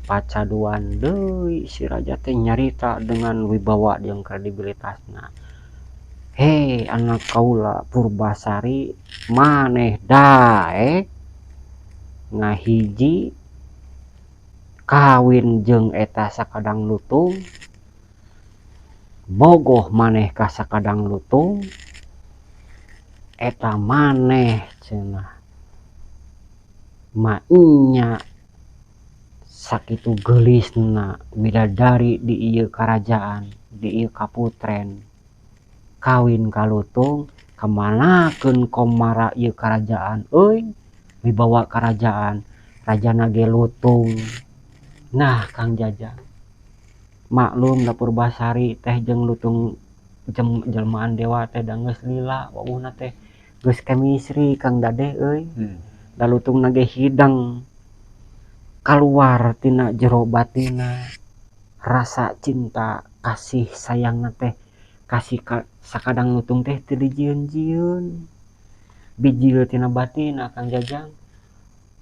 Pacaduan deui si raja teh nyarita dengan wibawa jeung kredibilitasna, "Hei, anak kaula Purbasari, maneh daek ngahiji kawin jeung eta sakadang lutung, bogoh maneh ka sakadang lutung eta, maneh," cenah, "maenya sakitu geulisna widadari di ieu karajaan, di ieu kaputren, kawin ka lutung, kamanakeun komara ieu karajaan euy, wibawa karajaan, rajana ge lutung." Nah, Kang Jajang, maklum da Purbasari teh jeung lutung jelmaan dewa teh da geus lila wawuhna teh, geus chemistry, Kang Dade euy. Da lutungna ge hideng kaluar tina jero batinna rasa cinta kasih sayangna teh kasih ka sakadang lutung teh teu dijieun-jieun, bijil tina batinna. Kang Jajang,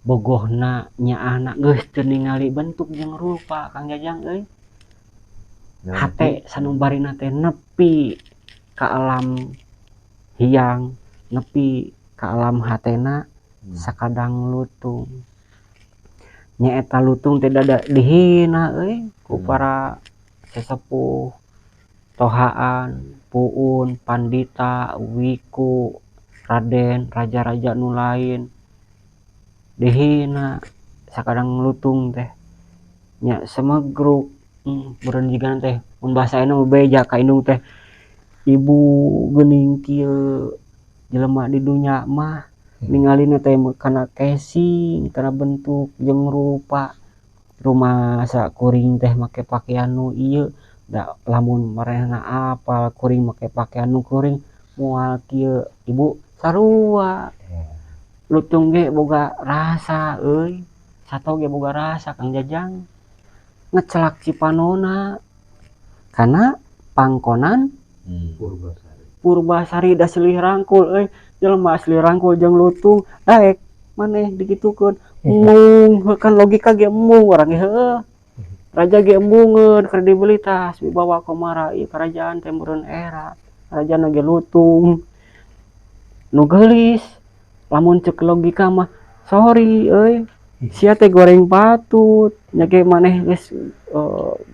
bogohna nyaahna geus teu ningali bentuk jeung rupa, Kang Jajang euy. Hate sanubarina teh nepi ka alam hiang, nepi ka alam hatena sakadang lutung. Nyaeta lutung teh dada dihina euy ku para sesepuh, tohaan, puun, pandita, wiku, raden, raja-raja nu lain. Dihina sakadang lutung teh nya semegruk, meureun jigana teh mun bahasa ayeuna mah beja ka indung teh, "Ibu, geuning kieu jelema di dunya mah ningalina teh kana casing, kana bentuk jeung rupa. Rumasa kuring teh make pakaian nu ieu? Da lamun maranehna apal kuring make pakaian nu kuring moal kieu, Ibu." Sarua lutung ge boga rasa euy, sato ge boga rasa. Kang Jajang, ngecelak cipanona kana pangkonan Purbasari. Purbasari, da silih rangkul euy. Jelema silih rangkul jeung lutung, daek maneh dikitukeun? Embung kan, logika ge embung, urang ge heueuh, raja ge embungeun kredibilitas wibawa komara ieu kerajaan teh meureun era rajana ge lutung nu geulis. Lamun cek logika mah, sorry euy, sia teh goreng patut nya ge maneh geus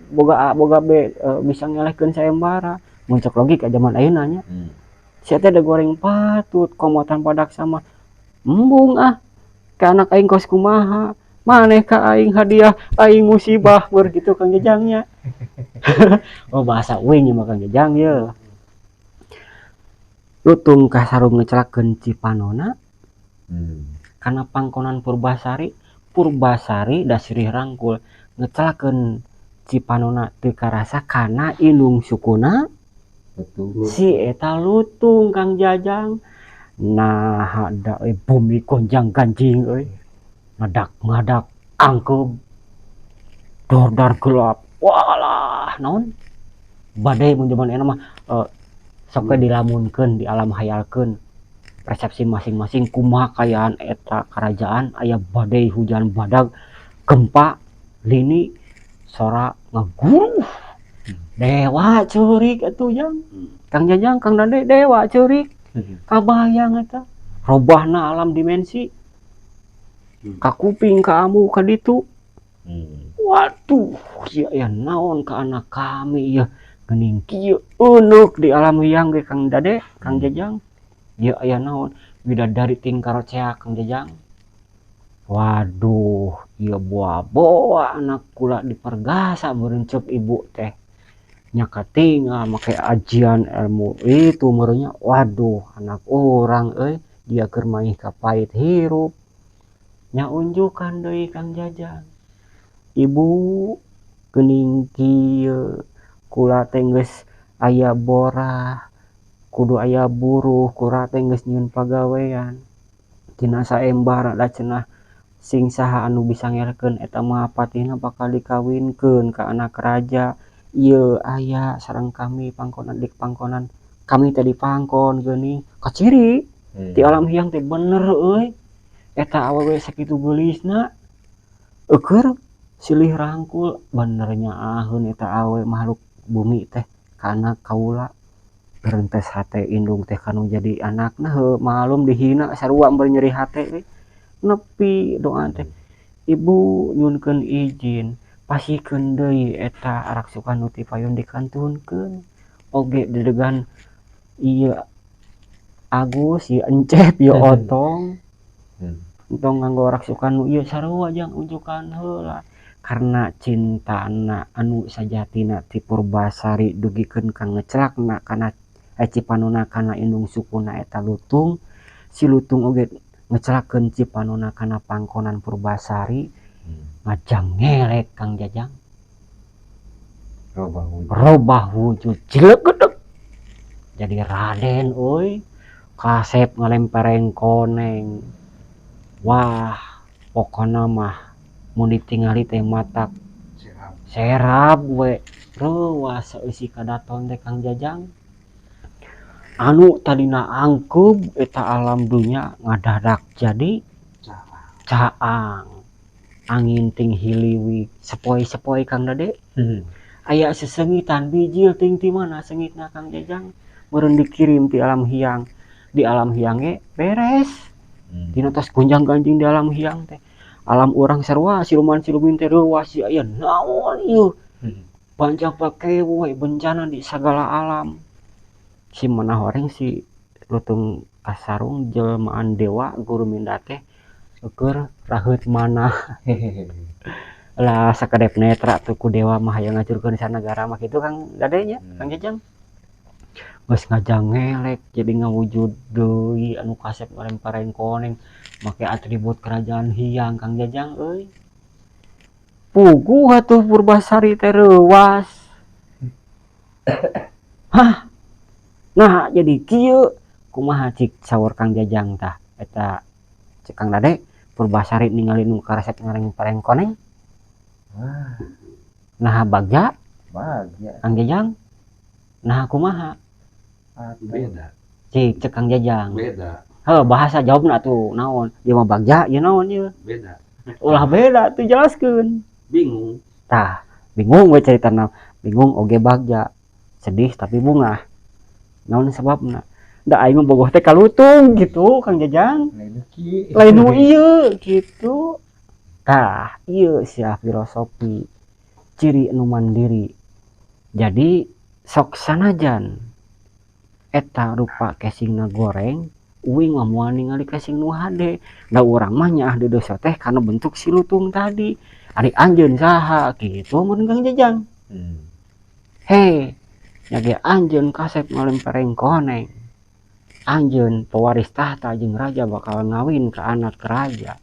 boga A boga B, bisa ngelehkeun sayembara. Mun cek logika jaman ayeuna nya, sia teh da goreng patut, komo tanpa daksa mah embung ah. Ka anak aing kos kumaha maneh ka aing, hadiah aing musibah beur gitu, Kang Jajang nya. Oh, bahasa uing mah, Kang Jajang ye. Lutung kasarung ngecelakeun cipanona kana pangkonan Purbasari. Purbasari da sirih rangkul, ngecelakeun cipanona teu karasa kana indung sukuna Betul. si eta lutung. Kang Jajang, nah da euy, bumi gonjang ganjing euy, ngadak ngadak angkeub dordar gelap, walah naon badai. Mun jaman ayeuna mah sok we dilamunkeun, di alam hayalkeun persepsi masing-masing kumaha kaayaan eta kerajaan, aya badai, hujan badag, gempa, lini, sora ngaguruh, dewa ceurik atuh jang. Kang Jajang, Kang Dade, dewa ceurik. Kabayang eta robahna alam dimensi ka kuping, ka amu ka ditu. Waduh sia ya, naon ka anak kami ieu geuning kieu euneuh di alam hiang ge. Kang Dade, Kang Jajang, ieu aya naon, widadari tingkarocea. Kang Jajang, waduh, ieu boa-boa anak kula dipergasa meureun ceuk ibu teh nya, katingal make ajian ilmu itu meureun nya. Waduh, anak urang euy, dia keur maih kapait hirup nya. Unjukan deui, Kang Jajang, "Ibu, geuning kieu kula teh geus aya borah, kudu aya buruh, kula teh geus nyieun pagawean tina saembara da cenah." Sing saha anu bisa ngelehkeun eta mah patihna bakal dikawinkeun ka anak raja. Ieu aya sareng kami pangkonan, di pangkonan kami teh, dipangkon geuning kaciri di alam hiang teh. Bener euy, eta awewe sakitu geulisna eueur silih rangkul, bener nyaaheun eta awewe makhluk bumi teh ka anak kaula. Gerentes hate indung teh kanu jadi anakna, heuh malum dihina sarua bari nyeri hate euy. Nepi doa teh, "Ibu, nyunkeun izin, pasihkeun deui eta raksukan nu ti payun, dikantunkeun oge dedegan ieu Agus, ieu Encep, ieu Otong, entong nganggo raksukan nu ieu sarua, jang unjukan heula." Karena cintana anu sajatina ti Purbasari dugikeun ka ngecelakna kana cipanona kana indung sukuna eta lutung, si lutung oge ngecelakeun cipanona kana pangkonan Purbasari, ngajangelek, Kang Jajang. Robah wujud. Robah wujud, cilegedeg jadi Raden euy, kasep ngalempereng koneng. Wah, pokona mah mun ditingali teh matak Serap. Serap we, reuwas saeusi kadaton teh, Kang Jajang. Anu tadina angkeub eta alam dunya ngadadak jadi caang, angin ting hiliwik sepoi-sepoi, Kang Dade. Aya sesengitan bijil ting ti mana sengitna, Kang Jajang? Meureun dikirim ti alam hiang. Di alam hiang ge beres. Dina tos gonjang ganjing di alam hiang teh, alam urang sarua siluman silumin teh reuwas, aya naon ieu? Banjak pake we bencana di sagala alam. Si mana horeng si lutung kasarung jelmaan dewa Guruminda teh keur raheut manah lah, sakedep netra tuh ku dewa mah hayang ngacurkeun sanagara mah kitu, Kang Dade nya. Kang Jajang geus ngajangelek jadi ngawujud deui anu kasep ngalempareng koneng make atribut kerajaan hiang, Kang Jajang euy. Puguh atuh Purbasari teh reuwas, hah, nah jadi kieu kumaha cik saur Kang Jajang tah eta? Cek Kang Dade, Purbasari ningali nu karesep ngalempar koneng? Wah, nah bagja. Bahagia. Kang Jajang, nah kumaha? Atau Beda. Cik cek Kang Jajang. Beda. Heuh, bahasa jawabna tuh naon ieu mah? Bagja ieu naon ieu? Beda. Ulah beda tuh, jelaskeun. Bingung. Tah, bingung we caritana, bingung oge bagja, sedih tapi bungah. Naon sebabna? Da aing mah bogoh teh kalutung gitu, Kang Jajang. Lain kieu. Lain nu ieu gitu. Tah, ieu sia filosofi ciri nu mandiri. Jadi sok sanajan eta rupa casingna goreng, uing mah moal ningali casing nu hade. Da urang mah nyaah di dosa teh kana bentuk si lutung tadi. Ari anjeun saha kitu mun, Kang Jajang? Hei, nya ge anjeun kasep ngalempareng koneng, anjeun pewaris tahta jeung raja bakal ngawin ke anak raja,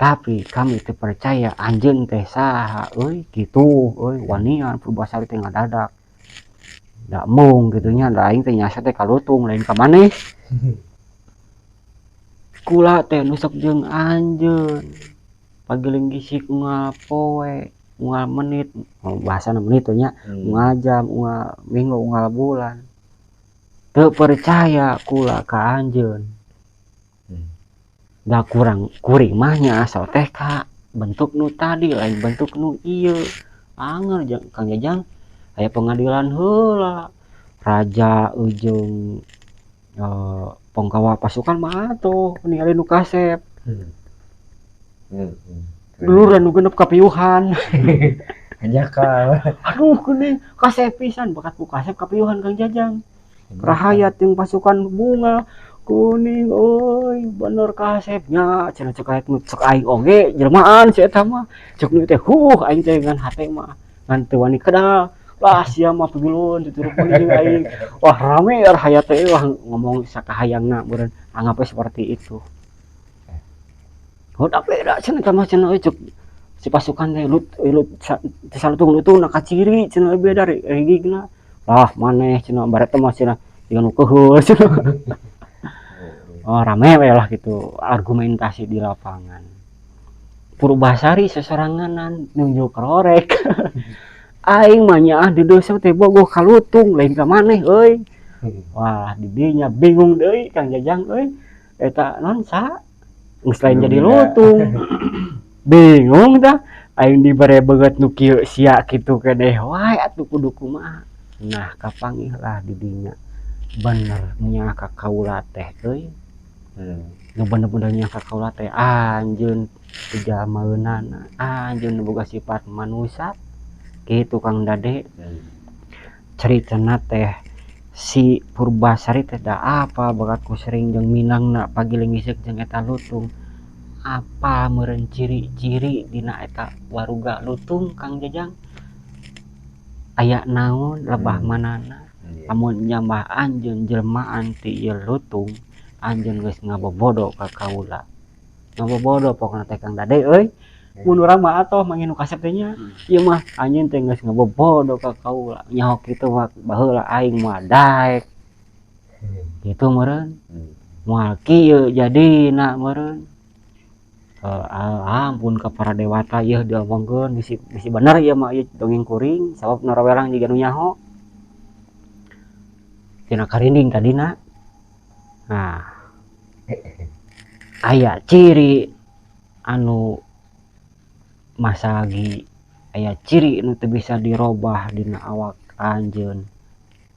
tapi kami teu percaya anjeun teh saha euy kitu euy. Wanian Purbasari teh ngadadak da mung kitu nya, da aing teh nyasa teh ka lutung, lain ka maneh. Kula teh nu sok jeung anjeun pagiling gisik unggal poe, unggal menit, oh, bahasana menit tuh nya, unggal jam, unggal minggu, unggal bulan, teu percaya kula ka anjeun. Da kurang kuring mah nya asal teh ka bentuk nu tadi, lain bentuk nu ieu. Anger jeung Kang Jajang, aya pengadilan heula, raja jeung pongkawa pasukan mah atuh ningali nu kasep. Dulur nu genep kapiuhan. Hanjakal. Aduh, geuning kasep pisan, bakat ku kasep kapiuhan, Kang Jajang. Rahayat jeung pasukan bunga kuning euy, bener kasepnya cenah. Cek aing, cek aing oge jelmaan si eta mah. Cek nu teh, huh, aing teh ngan hate mah ngan teu wani kedal lah, sia mah pibilun tuturupun jeung aing. Wah, rame rahayat teh. Wah, ngomong sakahayangna meureun, anggapnya seperti itu. Oh, da beda cenah eta mah cenah euy. Cek si pasukan teh, lut lut salutung lutung na kaciri cenah, beda rigigna lah maneh cenah, baret mah cenah jiga nu keuheul cenah. Oh, rame we lah gitu argumentasi di lapangan. Purbasari seseranganan nunjuk rorek. Aing mah nyaah di desa teh bogoh ka lutung, lain ka maneh euy. Wah, di dinya bingung deui, Kang Jajang euy. Eta non sa geus lain jadi lutung. Bingung tah, aing dibere beungeut nu kieu sia kitu keneh wae, atuh kudu kumaha. Nah, kapanggih lah di dinya. Bener nya ka kaula teh euy. Nu bener-bener nya ka kaula teh anjeun jalmaeunana, anjeun nu boga sifat manusia kitu, Kang Dade. Ceritana teh si Purbasari teh da apa bakat ku sering jeung minangna pagiling isuk jeung eta lutung, apa meureun ciri-ciri dina eta waruga lutung, Kang Jajang, aya naon lebah manana. Lamun nyambah anjeun jelmaan ti ieu lutung, anjeun geus ngabobodo ka kaula, ngabobodo pokona teh, Kang Dade euy. Mun urang mah atoh manggih nu kasep teh nya, ieu mah anjeun teh geus ngabobodo ka kaula, nyaho kitu mah baheula aing moal daek kitu meureun, moal kieu jadina meureun. Ampun ka para dewata ieu diomongkeun, bisi bisi bener ieu mah, ieu dongeng kuring, sabab narawelang jiga nu nyaho tina karinding tadina. Nah, aya ciri anu masagi, aya ciri nu teu bisa dirobah dina awak anjeun,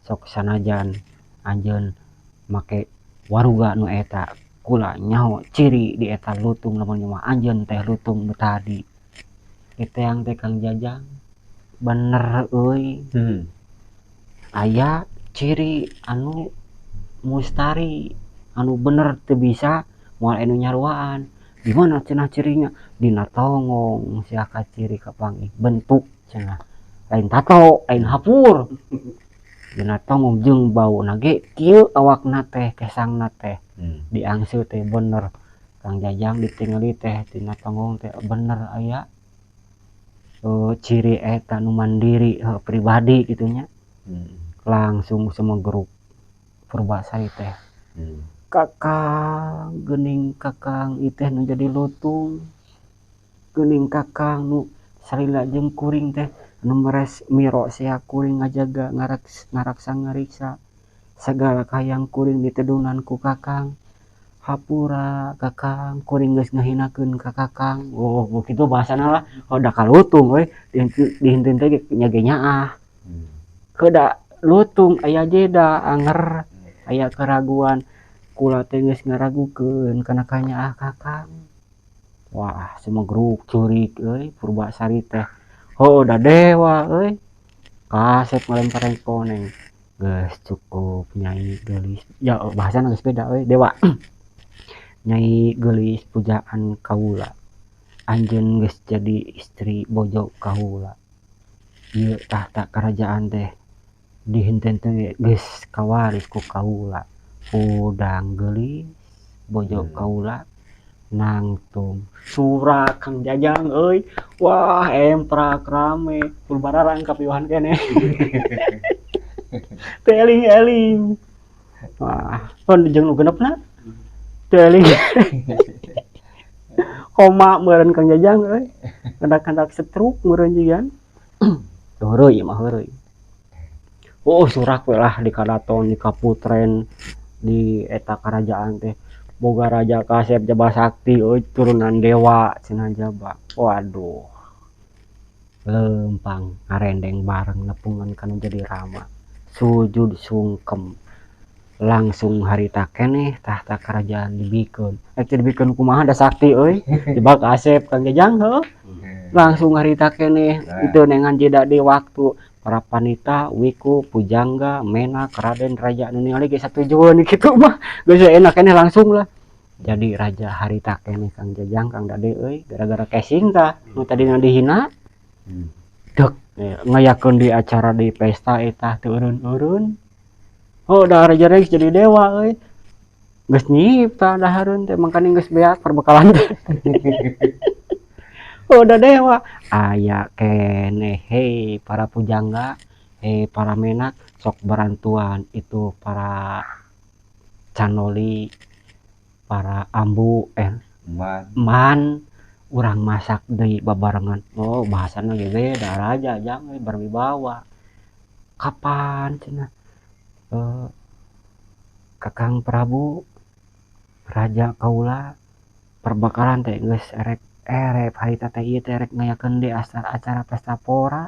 sok sanajan anjeun make waruga nu eta. Kula nyaho ciri di eta lutung lamun mah anjeun teh lutung nu tadi diteang teh, Kang Jajang. Bener euy. Aya ciri anu mustari, anu bener teu bisa moal anu nyaruaan. Di mana cenah cirinya? Dina tonggong sia ciri kapanggih bentuk cenah, lain tato, lain hapur, dina tonggong jeung bauna ge kieu awakna teh, kesangna teh. Diangsu teh bener, Kang Jajang, ditingali teh tina tonggong teh bener aya ciri eta nu mandiri, pribadi gitu nya. Langsung semua grup Purbasari teh, "Kakang, geuning kakang iteh nu jadi lutung, geuning kakang nu salila jeung kuring teh nu meres miro sia kuring, ngajaga, ngaraksa, ngariksa sagala kahayang kuring ditedunan ku kakang. Hampura, kakang, kuring geus ngahinakeun ka kakang." Oh, kitu bahasana lah. Oh, da ka lutung euy, dihinteun teh nya ge nyaah. Kedah lutung aya jeda anger aya keraguan, "Kula teh geus ngaragukeun kana kanyaah kakang." Wah, sumegruk curik euy Purbasari teh. Oh, da dewa euy, kasep ngalempar koneng. "Geus cukup, Nyai geulis." Ya, bahasana geus beda euy dewa. "Nyai geulis pujaan kaula, anjeun geus jadi istri bojo kaula. Ieu tahta kerajaan teh dihinteun teh geus kawaris ku kaula. Hudang geulis bojo kaula." Nangtung surak, Kang Jajang euy. Wah, emprak rame pulbararang kapiuhan keneh teu eling-eling. Wah, pon jeung nu genepna teu eling, koma meureun, Kang Jajang euy, kandak-kandak stroke meureun jigan. Heureuy ieu mah, heureuy. Oh, surak we lah di karaton, di kaputren, di eta karajaan teh boga raja kasep jaba sakti euy, turunan dewa cenah jaba. Waduh, lempang ngarendeng bareng nepungan kanu jadi rama, sujud sungkem. Langsung harita keneh tahta kerajaan dibikeun, eh teu dibikeun kumaha, da sakti euy, jebak kasep, Kang Jajang, heuh. Langsung harita keneh. Nah. Itu nengan jeda di waktu para panita, wiku, pujangga, menak, raden, raja nu ningali ge satujueun kitu mah geus enak keneh, langsung lah jadi raja harita keneh, Kang Jajang, Kang Dade euy, gara-gara casing tah nu tadina dihina. Dek ngayakeun di acara, di pesta eta teu eureun-eureun. Oh, da raja geus jadi dewa euy, geus nyipta dahareun teh, mangkana geus beak perbekalan teh. Oh, da dewa aya keneh. "Hei para pujangga, hei para menak, sok barantuan itu para canoli. Para ambu man urang masak deui babarengan. Oh, bahasana ge beda raja jang euy berwibawa. Kapan cenah Kakang Prabu raja kaula perbekalan teh geus erek erep harita teh ieu teh rek ngayakeun deui acara pesta pora.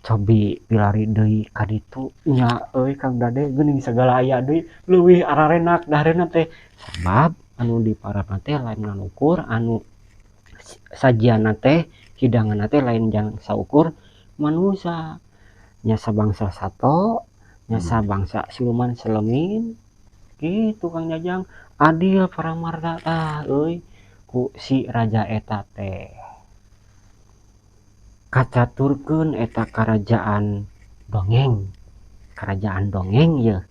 Cobi pilari deui ka ditu nya euy Kang Dade geuning sagala aya deui leuwih ararenak dahareunna teh sabab anu diparabna teh lain ngan ukur anu sajianna teh hidanganna teh lain jang saukur manusia nya sabangsa sato nya sabangsa siluman selemin gitu Kang Jajang adil paramarga tah euy ku si raja eta teh kacaturkeun eta karajaan dongeng yeuh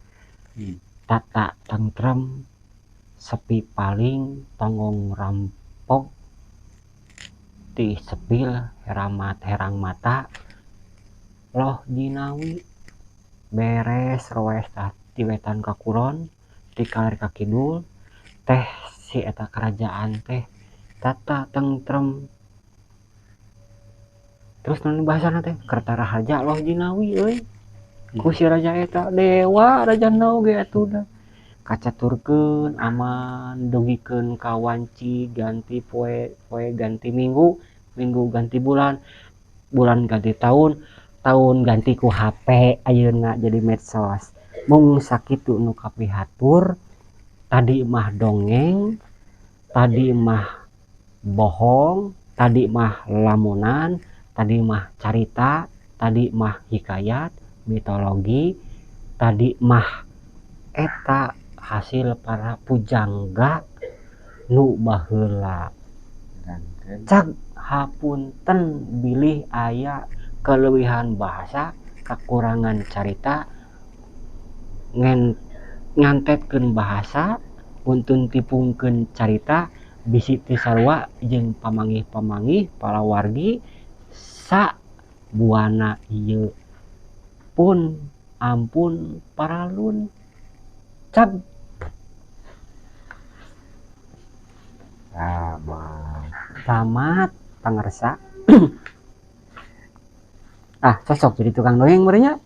tata tentrem sepi paling tonggong rampok ti sepil heramat herang mata loh jinawi beres roes tah ti wetan ka kulon ti kaler ka kidul teh si eta kerajaan teh tata tentrem terus naon bahasana teh kertara harja loh jinawi euy ku si raja eta dewa raja oge atuh da kacaturkeun aman dugikeun ka wanci ganti poe poe ganti minggu minggu ganti bulan bulan ganti tahun tahun ganti ku HP ayeuna jadi medsos mung sakitu nu kapihatur tadi mah dongeng tadi mah bohong tadi mah lamunan tadi mah carita tadi mah hikayat mitologi tadi mah eta hasil para pujangga nu baheula cag hapunten bilih aya kelebihan bahasa kekurangan carita ngantetkeun bahasa untun tipungkeun carita bisi teu sarua jeung pamanggih-pamanggih palawargi sa buana ieu pun ampun paralun cag tamat pangersa. Ah cocok jadi tukang dongeng merenya.